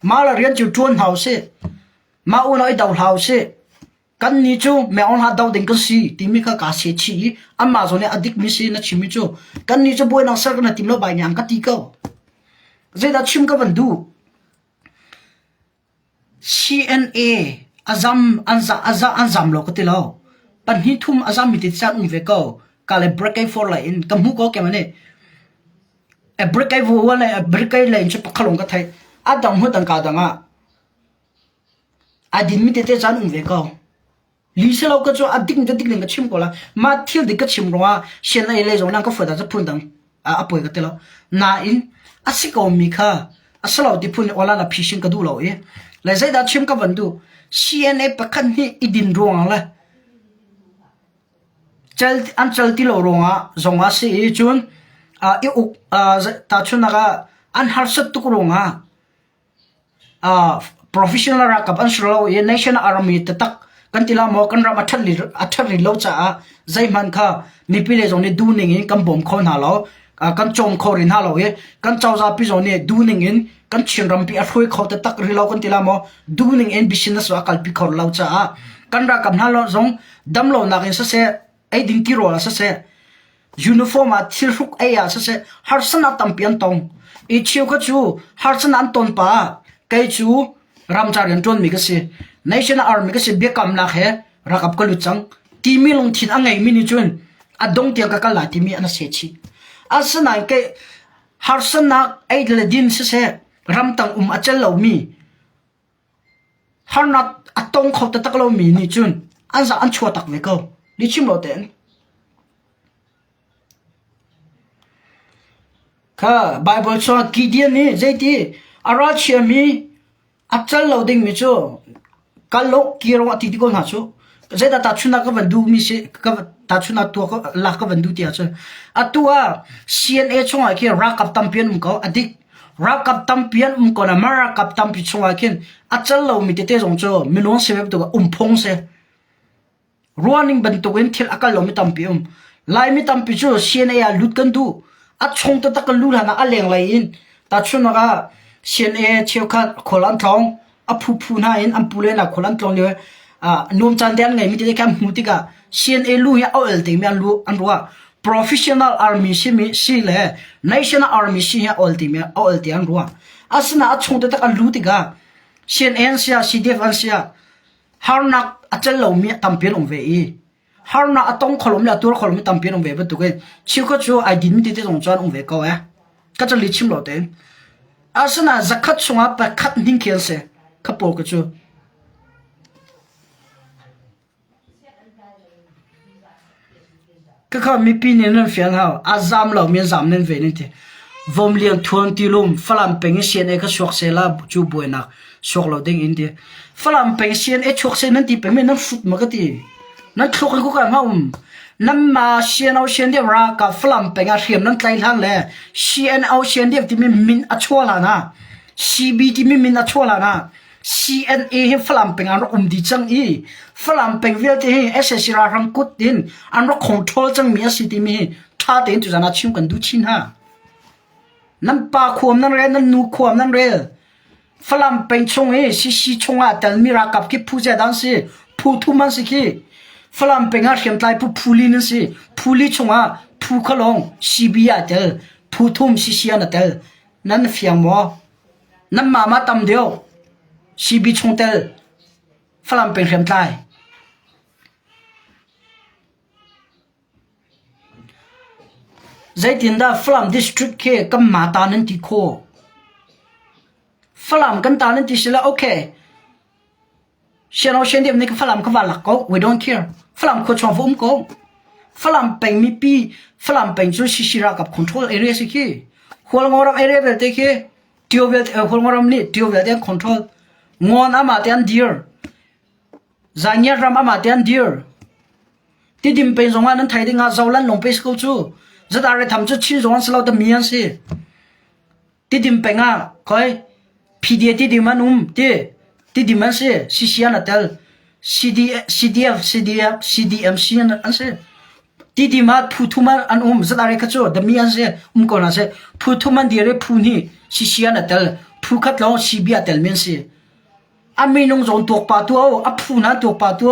Mah le rian cu ṭuan hna usih. Mah unau i do hlah usih. Kannih cu meng hlah do ding kan si timi kha kaa se chih i anmah zawn i a dikmi si na chimmi cu kannih cu buainak ser kan i tim lo bai nih an ka ti ko. Zeidah chim ka van duh? CNA a zam an za a za an zam lo ka ti lo. Pahnih thum a zammi te caan um ve ko. Ka le break for lai in ka hmu ko keimah nih. A break vu le a break lei in cu pakhalong ka theih. A dang hmu dang ka dang ah A dinmi tete caan um ve ko. Li si lo ka cu a dik dik ning ka chim ko la. Mah thil dik ka chim ruangah sian ei lei zong nan ka fuat ah cu phun dang. A poi ka ti lo. Nain a si ko mi kha a si lo ti phun in awlan a phising ka duh lo i le zeidah chim ka van duh CNA pakhat hnih i din ruangah le cal an cal ti lo ruangah zong ah si i cun i uk tahchunhnak ah an harsat tuk ruangah Professional ralkap an si lo i national army taktak kan ti la maw kan ram a ṭhat rih lo caah zeihmanh kha mipi lei zong nih duhning in kan bawm kho hna lo. Kan cawm kho rih hna lo i kan cozah pi zong nih duhning in kan Chin rampi a hruai kho taktak rih lo kan ti la maw duhning in business a kalpi kho lo caah kan ralkap hna zong damlonak in siseh eiding tirawl ah siseh uniform ah thilhruk ei ah siseh harsatnak tampi an tong. I cheukhat cu harsatnak an ton pa ah kei cu ramcar rian ṭuanmi ka si. National Army ka si biakamnak he rakap ka lut cang timi lungthin a ngeimi nih cun a dong tiang ka kal lai timi an se chih. Asinain kei harsatnak ei le din siseh ramtang um a cel lomi Harnak a tong kho taktak lomi nih cun an za an chuah tak ve ko. Lihchim lo tein. Kha Baibal chungah Gideon nih zeiti a ralchiami a cal lo dingmi cu kal lo kir a ti ti ko hna cu. Zeidah tahchunhnak ka van duhmi si ka tahchunhnak tuah ka lak ka van duh ti ahcun atu ah CNA chungah khi ralkap tampi an um ko a dik. Ralkap tampi an um ko na mah ralkap tampi chungah khin a cal lomi tete zong cu minung si bantuk ah um phung si. Ruahning bantukin thil a kal lomi tampi um. Laimi tampi cu CNA ah lut kan duh. A chung taktak kan luh hlan ah a lenglei in tahchunhnak ah CNA cheukhat khual an tlawng a phuphu hna in an pule hna khual an tlawng lio ah nuam caan te an ngeimi tete kha an hmuh tikah CNA lu hi a ol timi an lu an ruah. Professional army simi si le national army si hi a ol timi a ol ti an ruah. Asinain a chung taktak an lu tikah CNA an sia CDF an sia harnak a tel lomi tampi an um ve i harnak a tong kho lomi le a tuar kho lomi tampi an um ve bantukin cheukhat cu ai dinmi tete zong cu an um ve ko eh. Ka cali chim lo tein. Asinain zakhat chungah pakhat hning khi an si. Kha pawl ka cu. Khakha mipi nih nan fian hau. A zam lo mi zam nan ve nan ti. Vom lian thuan ti lum Falam peng in CNA kha suak se la cu buainak suak lo ding in ti. Falam peng CNA chuak se nan ti peng mi nan hrut ma ka ti. Nan thluk in kuka ma um. Nan ma CNO CNDF ra ka Falam peng ah hriam nan tlai hlan le CNO CNDF timi min a chuah hlan ah CB timi min a chuah hlan ah CNA hi Falam peng an rak um dih cang i Falam peng vialte hi SAC ralhrang kut in an rak control cangmi a si timi hi ṭha tein tuzan ah chim kan duh chin hna. Nan pa khuam nan rel, nan nu khuam nan rel. Falam peng chung i CC chungah telmi ralkap khi phu zet an si, phu thum an si khi. Falam peng ah hriamtlai phu phu li nan si. Phu li chungah phu khalong CB ah tel, phu thum CC an tel. Nan fiang maw? Nan mah tam deuh. CB chungtel Falam peng hriamtlai. Zeitindah Falam district khi kanmah ta nan ti khawh? Falam kan ta nan ti si le okay. Siano sian deuh nih Falam ka va lak ko. We don't care. Falam khua chuang va um ko. Falam peng mipi Falam peng cu CC ralkap control area si khi. Hualngo ram area vialte khi Tio vialte Hualngo ram nih Tio vialte an control. Ngawn amah te an dir. Zaingiat ram amah te an dir. Tidim peng zong ah nan thei ding ah Zoland lawng pe si ko cu. Zat tham cu Chin zong an si lo mi an si. Tidim peng ah khoi PDA tidim an um ti tidim an si CC an tel CD CDF CDF CDMC an si. Tidim ah phu thum an um zat kha cu dami an si um ko na si. Phu thum an dir i phu hnih CC an tel phu khat lawng CB a tel mi an si. A minung zong tuak pa tu a phu hna tuak pa tu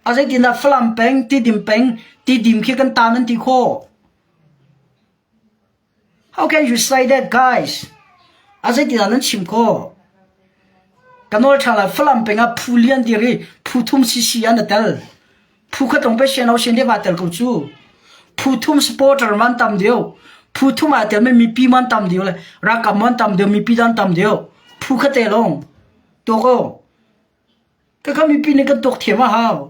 A zeitindah Falam peng, Tidim peng, Tidim khi kan ta nan ti khawh? How can you say that guys? A zeitindah nan chim khawh? Ka nawl ṭha lai Falam peng ah phu lian dir i phu thum CC an tel. Phu khat lawng pe sian lo sian deuh tel ko cu. Phu thum supporter man tam deuh. Phu thum aa tel mi mipi man tam deuh le ralkap man tam deuh mipi dan tam deuh. Phu khat te lawng. Tuak o. Khakha mipi nih kan tuak thiam a hau.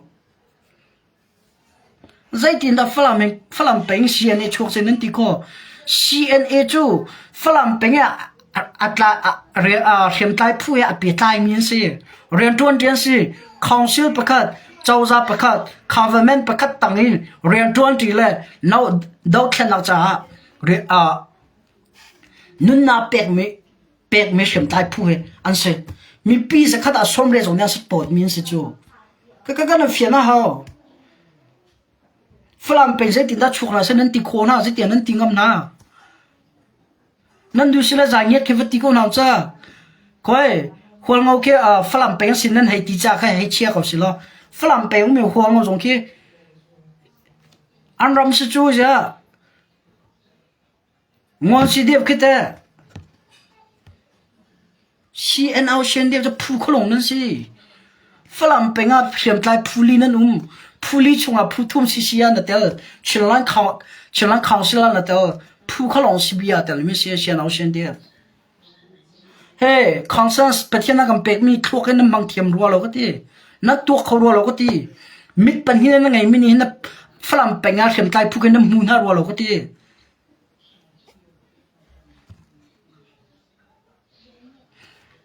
Zeitindah Falam in Falam peng CNA chuak se nan ti khawh? CNA cu Falam peng ah a tla hriamtlai phu he a pehtlaimi an si. Rianṭuanṭi an si. Council pakhat, cozah pakhat, government pakhat tang in rianṭuanṭi le dothlennak caah nunnak pekmi pekmi hriamtlai phu he an si. Mipi zakhat ah sawmre zong nih an support mi an si cu. Ka ka kan fian a hau. Falam peng zeitindah chuak hna seh nan ti khawh hna, zeitiah nan ti ngam hna. Nan duh sila zaangiat khi va ti ko hna ca. Koi, Hualngo khi uh, Falam peng sin nan hei ti ca kha hei chia ko si law. Falam peng mi Hualngo zong khi an ram si cu ja Ngawn si deuh khi teh. CNO Shendep cu phu khualung nan si. Falam peng ah hriamtlai phu li nan um. Phu li chungah phu thum CC ah na tel. Chinland Chinland Council ah na tel. Phu khualung CB ah tel mi si CNO Shendep. Hey, Consensus Pathian a kan pekmi thluak in nan hmang thiam rua lo ka ti. Na tuak kho rua lo ka ti. Mit pahnih na ngeimi nih hin na Falam peng ah hriamtlai phu khin na hmu hna rua lo ka ti.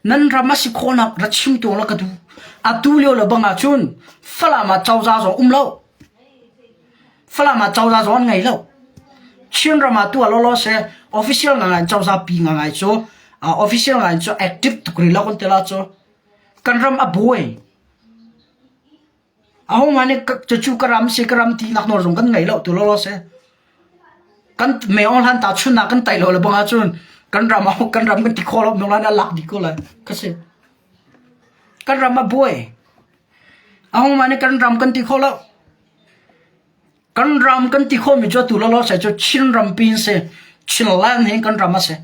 Nan ram a si khawhnak ra chim tuah law ka duh. Atu lio le bang ahcun Falam ah cozah zong um lo. Falam ah cozah zong an ngei lo. Chinram ah tuah lawlaw seh official ngangai in cozah pi ngangai cu uh, official ngai cu active tuk rih lo kan ti la cu. Kan ram a buai. Ahohmah nih cucu ka ram si ka ram tinak nawl zong kan ngei lo tu lawlaw si. Kan meong hlan ta chun ah kan tai lo le bang ahcun kan ram kan ram kan ti kho lo meong hlan a lak dih ko lai ka si. Kan ram a buai. Ahohmah nih kan ram kan ti kho lo. Kan ram kan ti khomi cu atu lawlaw si cu Chin rampi in si. Chinland hi kan ram a si.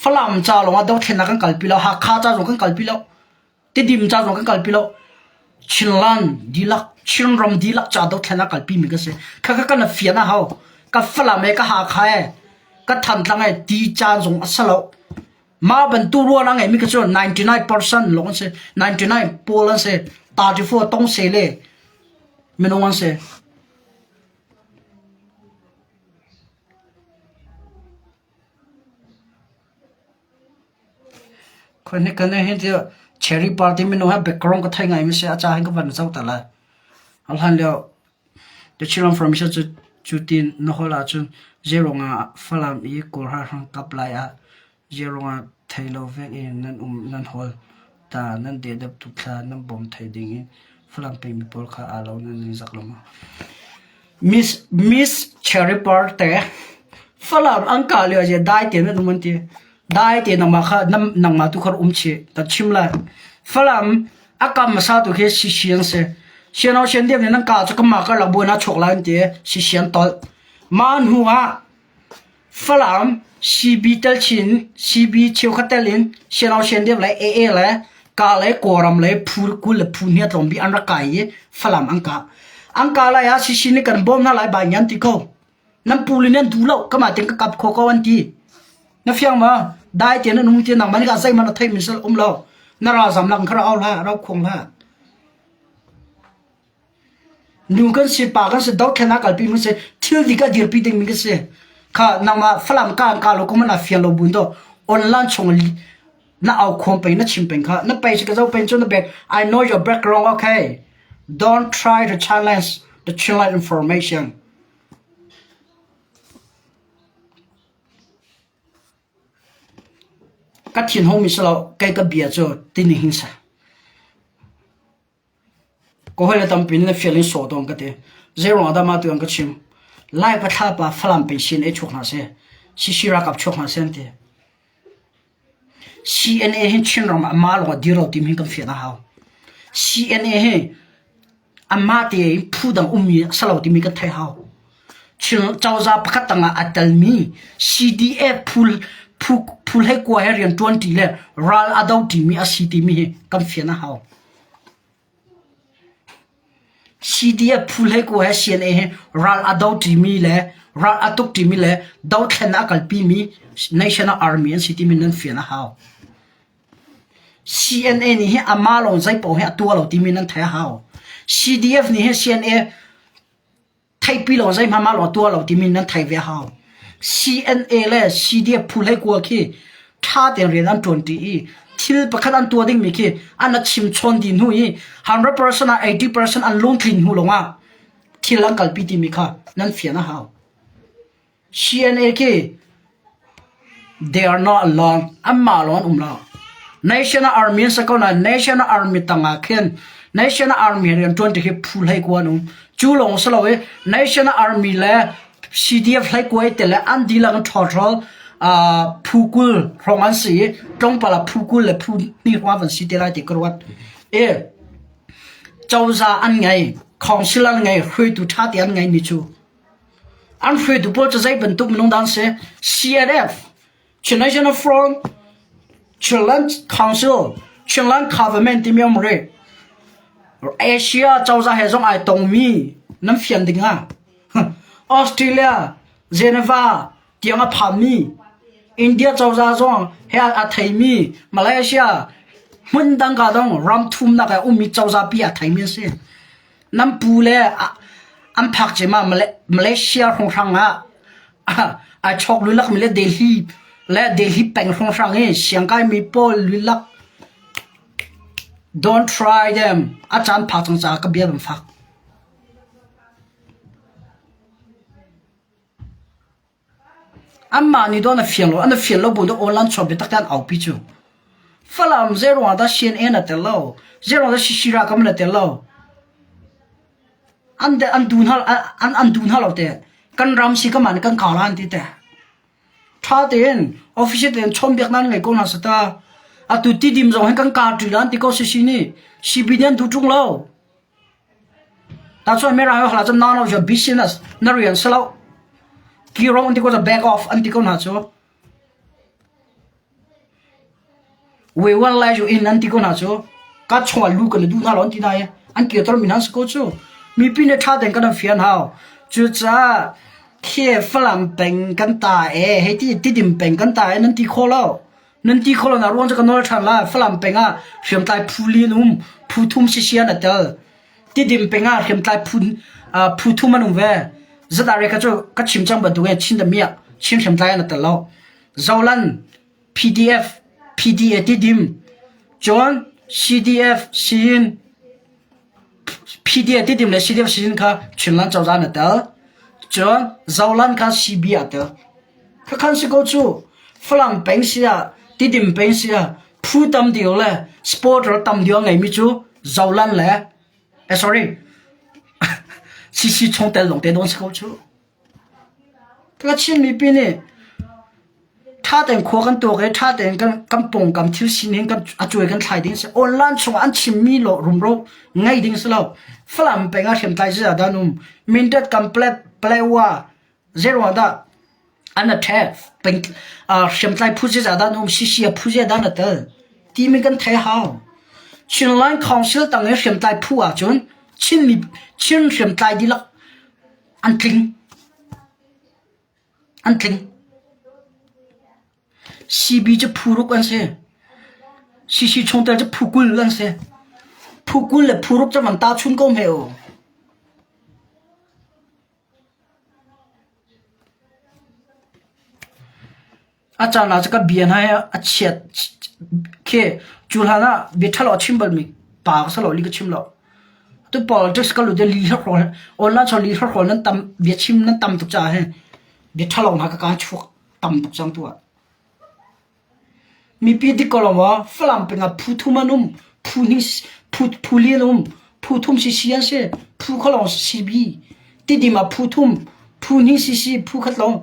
Falam ca lawng ah dothlennak kan kalpi lo, Hakha ca zong kan kalpi lo. Tidim ca zong kan kalpi lo. Chinland dihlak, Chinram dihlak ca dothlen a kalpi mi kan si. Khakha kan fian a hau. Ka Falam e, ka Hakha e, ka Thantlang e ti caan zong a si lo. Mah bantuk ruahnak ngeimi ka cu 99% lawng an si. 99 pawl an si. 34 tong se le minung an si. Khoi kan hin ti Cherry Party minung he background ka thei ngai mi si a ca hin ka van zoh ta lai. A hlan lio The Chinland Formation cu cutin na holh ahcun zeiruang ah Falam i Kawl ralhrang kap lai ah zeiruang ah thei lo vek in nan um nan hawl ta nan dehdap tuk thla nan bawm thei ding in Falam pengmi pawl kha aa lo nan ningzak lo maw? Miss Miss Cherry Parte Falam an kah lio ah dai tein an um an ti. Dai te nangmah kha nangmah tu kha um chih ta chim lai. Falam a kam hmasa tu khi Sisi an si. Siano sian deuh nih nan kah cu kanmah karlak buainak chuak lai an ti. Sisi an tolh. Mah hnu ah Falam CB tel chin CB cheukhat tel in Siano sian deuh le AA le ka le Kawlram le phu 20 le phu hnih tlawm bik an rak kai i Falam an kah. An kah lai ah Sisi nih kan bawm hna lai bai an ti ko. Nan pu le nan duh lo kamah ten ka kap kho ko an ti. Na fiang ma? Dai te nan um ti nangmah nih ka zeihmanh na theih mi sal um lo. Na ralzam lang kha ra au hlah, rau khuang hlah. Nu kan si, pa kan si, dothlennak kalpi mi si, thil dik a dirpi ding mi kan si. Kha nangmah Falam ka an ka lo kum na fian lo bun do online chung na au khom peng na chim peng kha na pei si ka zo peng chu na back I know your background okay don't try to challenge the Chinland information ka thin hong mi si lo kei ka bia cu tini hing sa Ka hawile tampi nih na fial in sawh tawn ka ti. Zeiruang ah dah mah tu an ka chim? Lai pathla pa Falam peng CNA chuak hna seh. CC ralkap chuak hna seh an ti. CNA hi Chinram ah mah lawng a dir lo timi hi kan fian a hau. CNA hi amah tein phu dang ummi a si lo timi kan theih hau. Chin cozah pakhat tangah a telmi CDF phu phu phu hlei kua he rian ṭuanṭi le ral a do ṭimi a si timi hi kan fian a hau. CDF phu hlei kua he CNA he ral a do ṭimi le ral a tuk ṭimi le dothlen a kalpimi National Army an si timi nan fian a hau. CNA nih hi amah lawng zei paoh hi a tuah lo timi nan theih a hau. CDF nih hi CNA Theihpi lo zeihmanh mah lo tuah lo timi nan thei ve hau. CNA le CDF phu hlei kua khi ṭha tein rian an ṭuanṭi i thil pakhat an tuah dingmi khi an a chim chawn dih hnu i 100% ah 80% an lungtlin hnu lawngah thil an kalpi timi kha nan fian a hau. CNA khi they are not alone. Anmah lawng an um lo. National Army an si ko nain National Army tangah khin National Army rian ṭuanṭi khi phu hlei kua an um. Cu lawng si lo i National Army le CDF hlei kua i tel le an dihlak in ṭhawlṭhawl phu 20 hrawng an si i tlawmpal ah phu 20 le phu hnih hrawng an van si te lai ti ka ruat. I cozah an ngei, council an ngei, hruaitu ṭha te an ngeimi cu An hruaitu pawl cu zei bantuk minung dah an si? CNF, Chin National Front, Chinland Council, Chinland Government timi um rih. Asia cozah he zong ai tongmi nan fian ding ah Australia, Geneva tiang a phanmi India cozah zong he a theimi Malaysia hmun dang ka dong ram thumnak ah ummi cozah pi a theimi an si. Nan pu le an phak cem ah Malaysia hrawnghrang ah ai chawk lulak mi le Delhi le Delhi peng hrawnghrang i siangkai mi pawl lulak don't try them a caan phak cang caah ka bia kan fak. Anmah nih dawn a fiang lo, an a fian lo bu in online chuak biatak te an aupi cu. Falam zeiruang ah dah CNA na tel lo? Zeiruang dah CC ralkap na tel lo? An an duh hna an an duh hna lo te. Kan ram si ka man kan kau lan ti te. Tha tein official tein chawnbiak nan ngei ko hna sata. Atu tidim zong hin kan kar ṭi lan ti ko CC nih. CB nih an duh ṭung lo. Tahchuan Mirang hla cu none of your business na rian si lo. Kiro an ti ko back off an ti ko hna cu. We will let you in an ti ko hna cu. Ka chungah lu kan duh hna lo an ti hna i an kirter mi hna si ko cu. Mipi nih ṭha tein kan an fian hau. Cucaah khi Falam peng kan ta e hei ti Tidim peng kan ta e nan ti kho lo. Nan ti kho lo na ruang cu ka nawl ṭhan lai. Falam peng ah hriamtlai phu li an um. Phu thum sisian a tel. Tidim peng ah hriamtlai phu, uh, phu thum an um ve. Zatare kha cu ka chim cang bantuk in Chin damiah Chin hriamtlai an tel lo. Zolan, PDF, PDA Tidim, cun CDF, Siyin, PDA Tidim le CDF Siyin kha Chinland cozah an tel. Cun Zolan kha CB a tel. Khakhan si ko cu. Falam peng si ah, Tidim peng si ah, phu tam deuh le supporter tam deuh a ngeimi cu Zolan le eh sorry CC chungtel lawng te dawn si ko cu. Ka Chin mipi nih ṭha tein khua kan tuak i ṭha tein kan kan pawngkam thil sining kan a cuai kan thlai ding si. Online chungah an chimmi lo rumro ngei ding si lo. Falam peng ah hriamtlai ziah dah an um. Mindat Kanplet Palewa Zeiruang dah an attack peng hriamtlai phu zeizah dah an um CC phu zeizah dah an tel timi kan thei hau. Chinland Council tang i hriamtlai phu ahcun Chinmi Chin hriamtlai dihlak an tling. An tling. CB cu phu ruk an si. CC chungtel cu phu 20 an si. Phu 20 le phu ruk cu van tahchun ko hme u. A caan ah cu ka bia hna hi a chiat khi cu hlan ah bia ṭhalo a chim balmi pa ka si lo, li ka chim lo. Tu politics ka lut i li hrawkhrol online chon li hrawkhrol nan tam bia chim nan tam tuk caah hin bia ṭhalo hna ka kaa chuak tam tuk cang tu ah. Mipi dik ko lo maw? Falam peng ah phu thum an um. Phu hnih, phu, phu li an um. Phu thum CC an si. Phu kha lawng CB. Tidim ah phu thum, phu hnih CC, phu khat lawng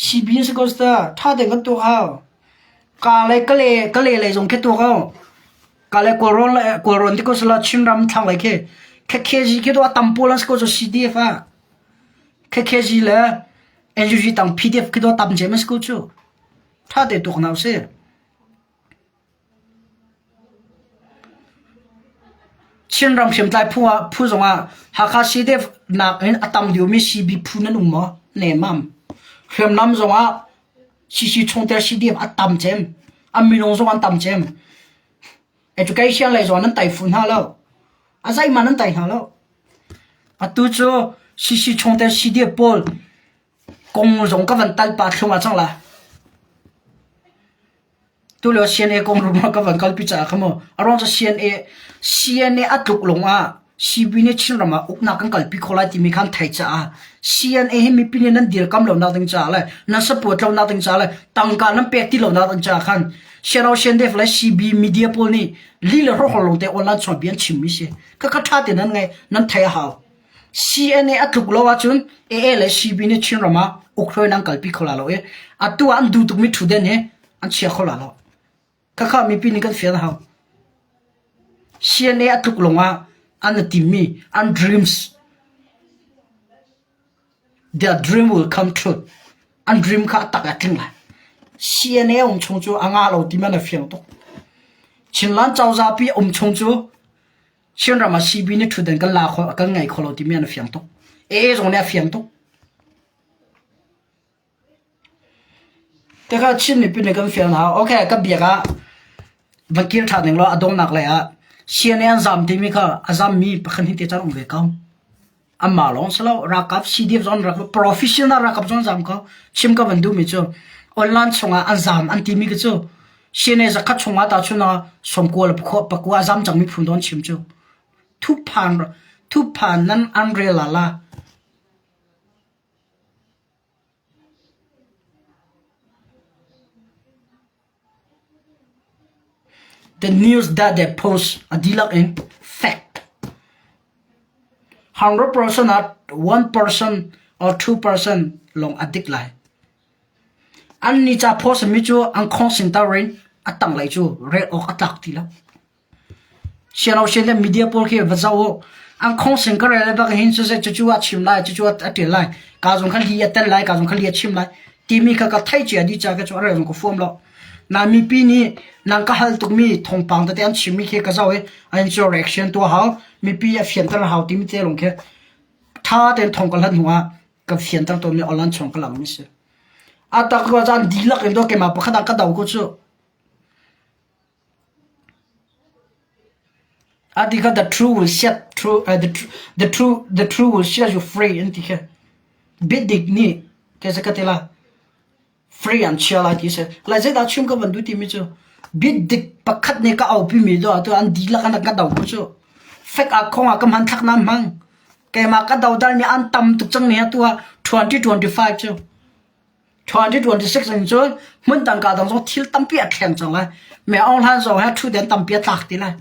CB an si ko ta. Tha tein kan tuak hau. Ka le ka le ka le lei zong khi tuak hau. Ka le Kawlrawn le Kawlrawn ti ko sala Chinram thlanglei khi KKG khi tu a tam pawl an si ko cu CDF ah. KKG le NUG tang PDF khi tu a tam cem an si ko cu. Ṭha te tuak hna usih. Chinram hriamtlai phu ah phu zongah Hakha CDF nakin a tam deuhmi CB phu nan um maw? Nemam. Hriamnam zongah CC chungtel CDF a tam cem. A minung zong an tam cem. Education lei zong nan tai fu hna lo. A zeihmanh nan tai hna lo. Atu cu. CC chungtel CDF pawl kong zong ka van tal pa thlung ah cang la. Tulio CNA kong rum ka van kalpi caah kha mu a ruang cu CNA CNA a tluk lawng ah CB nih Chinram ah uknak kan kalpi kho lai timi kha an theih caah CNA hi mipi nih nan dirkam lonak ding caah le nan support lonak ding caah le tangka nan pek ti lonak ding caah khan Siano CNDF le CB media pawl nih li le hrokhol lawng te online chung bia an chimmi si. Khakha ṭha tein nan ngai nan theih a hau. CNA a tluk lo ahcun AA le CB nih Chinram ah ukhruai nan kalpi kho la lo i atu ah an duh tukmi ṭhutden hi an chia kho la lo. Khakha mipi nih kan fian a hau. CNA a tluk lawng ah an i timmi an dreams their dream will come true. An dream kha a tak a tling lai. CNA um chung cu a ngah lo ti man a fiang tuk. Chinland cozah pi um chung cu Chinram ah CB nih ṭhutdan kan la kho kan ngei kho lo timi an fiang tuk. AA zong nih a fiang tuk. Tikah Chin mipi nih kan fiang hau. Okay, ka biak ah van kir ṭhan ning law a donghnak lei ah CNA an zam timi kha a zammi pakhat hi te caan um ve ko. Anmah lawng si lo, ralkap CDF zong an rak professional ralkap zong an zam ko. Chim ka van duhmi cu online chungah an zam an timi khi cu CNA zakhat chungah tahchun ah sawmkua le pakua a zam cangmi phun dawn chim cu. Thuphan thuphan nan an rel la. The news that they post a dihlak in fact. 100% ah 1% or 2% lawng a dik lai. An ni ca post mi cu an khong sin tar in a tanglei cu rel awk a tlak ti lo. Siano sian le media pawl khi va zoh u. An khawngsin ka rel bak hin cu cucu a chim lai, cucu a ṭial lai, ka zong kha li a tel lai, ka zong kha li a chim lai timi kha ka theih cia dih ca ka cu a rel zong ka fuam lo. Na mipi nih nang ka hal tukmi thawngpang tete an chimmi khi ka zoh i an cu reaction tuah hau, mipi a fianter hau timi te lawng khi ṭha tein thawng ka hlat hnu ah ka fianter tawnmi online chung ka langmi si. A tak rua caan dihlak in do keimah pakhat ah ka do ko cu. A ti kha the true will set true uh, the, the true the true will set you free an ti kha biadik nih ke se ka ti la free an chia lai ti se lai zeidah chim ka van du ti mi cu biadik pakhat ne ka aupi mi do atu an dihlak an ka do ko cu fek a khong ah ka hman thlak na hmang keimah ka do dal mi an tam tuk cang ni atu ah 2025 cu 2026 in cun hmun dang ka dang zong thil tampi a thleng cang lai. Me Aung Hlan zong he ṭhutden tampi a tlak ti lai.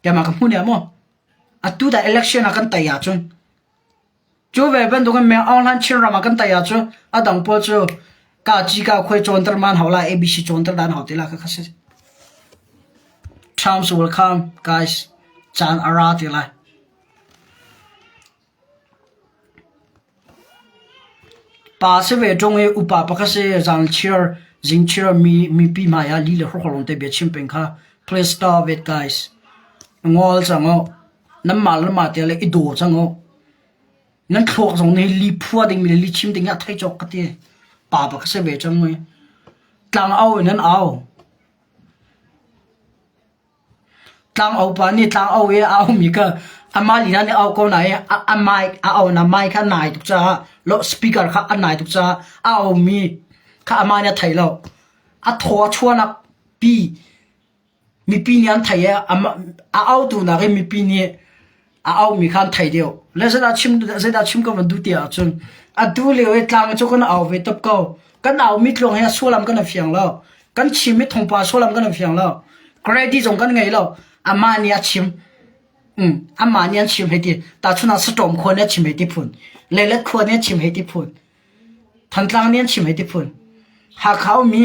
Keimah ka hmu ne maw? Atu dah election ah kan tei ahcun cu ve bantukin Me Aung Hlan Chinram ah kan tei ahcun a dang pawl cu ka ci ka khuai cawnter man hau lai ABC cawnter dan hau ti la kha kha si. Times will come guys. Caan a ra ti lai. Pa si ve ṭung i upa pakhat si zangchiar zingchiar mi mipi hmaiah li le hrawkhrang te bia chim peng kha please stop it guys. Ngol cang u. Nanmah le nanmah te le i daw cang u. Nan thluak zong nih li phua dingmi le li chim ding hi a thei cawk ka ti. Pa pakhat si ve cang mui. Tlang au in nan au. Tlangau pa nih tlangau i a aumi kha amah lila nih a au ko nain a mic a aunak mic kha a nai tuk caah speaker kha a nai tuk caah a aumi kha amah nih a thei lo. A thaw a chuahnak pi mipi nih an theih i a autu nakin mipi nih a aumi kha an thei deuh. Le zeidah chim zeidah chim ka van duh ti ahcun atu lio i tlang cu kan au ve top ko. Kan aumi tluang hi a sullam kan fiang lo. Kan chim i thongpa sullam kan fiang lo. Credit zong kan ngei lo. Amah nih a chim. Mm, amah nih an chim hei ti. Tahchun ah Saṭawm khua nih a chim hei ti phun. Leilet khua nih a chim hei ti phun. Thantlang nih an chim hei ti phun. Hakha ummi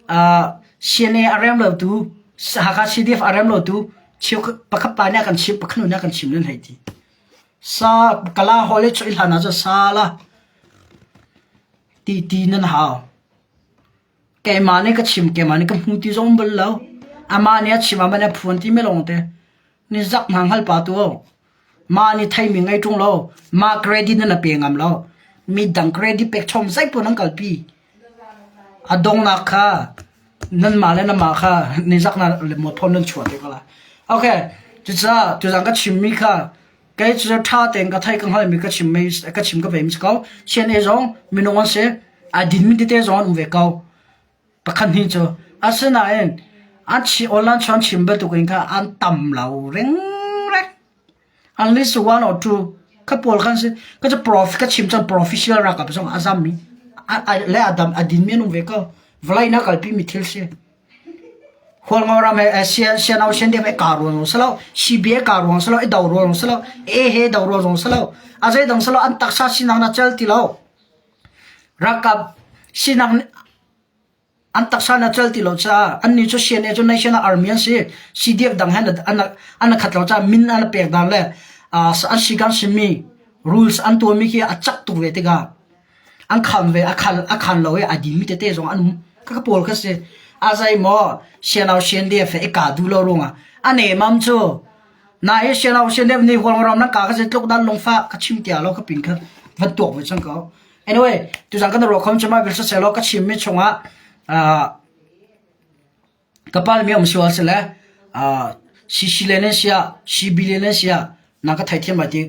uh, CNA a rem lo tu, Hakha CDF a rem lo tu, cheu pakhat pa nih a kan chim, pakhat nu nih a kan chim nan hei ti. Sa kala hole choi hlan ah cu sa la ti ti nan hau. Keimah nih ka chim, keimah nih ka hmu ti zong bal lo. Amah nih a chim, amah nih a phuan ti me lawng te. Ni zak hna hngal pa tu. Mah nih theimi ngei ṭung lo, mah credit nan a pe ngam lo. Mi dang credit pek chom zeipaoh nan kalpi. A donghnak kha nanmah le nanmah kha nizak na le mualpho nan chuah te ko lai. Okay, cucaah tuzaan ka chimmi kha. Kei cu ṭha tein ka theih ka hngalhmi ka chim ka chim ka ve mi si ko. CNA zong minung an si. A dinmi tete zong an um ve ko. Pakhat hnih cu. Asinain an chi online chuan chim bantuk in kha an tam lo ringrek. At least one or two kha pawl khan si. Ka cu prof ka chim cang professional ralkap zong a zammi le a dam a dinmi an um ve ko. Vawlei na kalpi mi thil si. Hualngo ram he sian siano sian dep e ka ruang zong silo CBA ka ruang silo i do ruang silo e he do ruang zong silo a zei dang silo an taksa sinak na cel ti lo ralkap sinak an taksa na cel ti lo caah an ni cu CNA cu National Army an si CDF dang he an an khat lo caah min an pek dan le an sikan simi rules an tuahmi khi a cak tuk ve tikah An khan ve, a khan, a khan lo i a dimi tete zong an um. Ka pawl kha si. A zei maw sianau sian def i ka duh lo ruangah a nemam cu na hi sianau sian def ni huang ram nan ka ka si tluk dan lungfa ka chim tia lo ka pin kha van tuak ve cang ko. Anyway, tuzan kan ro khom chama vil se lo ka chim mi chungah Ka palmi a um sual sile CC le nan siah CB le nan siah na ka theithiam lai ti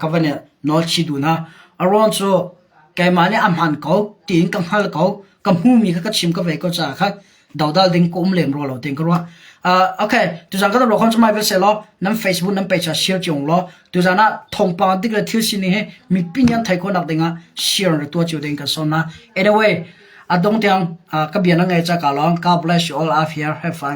ka van i nawl chih duh hna. A ruang cu keimah nih a hmaan ko tiin ka hngal ko, ka hmumi kha ka chim ka vei ko caah khan dodal ding ka um lem rua lo tiin ka ruah. Okay, tuzan kan ruah khon cu mai vial seh law nan Facebook nan page ah share cio law tuzan ah thawngpang dik le thil sining hi mipi nih an theih khawh nak ding ah share re tuah cio ding kan sawm hna. Anyway, A dong tiang ka bia na ngaih ca ka lawm. God bless you all out here. Have fun.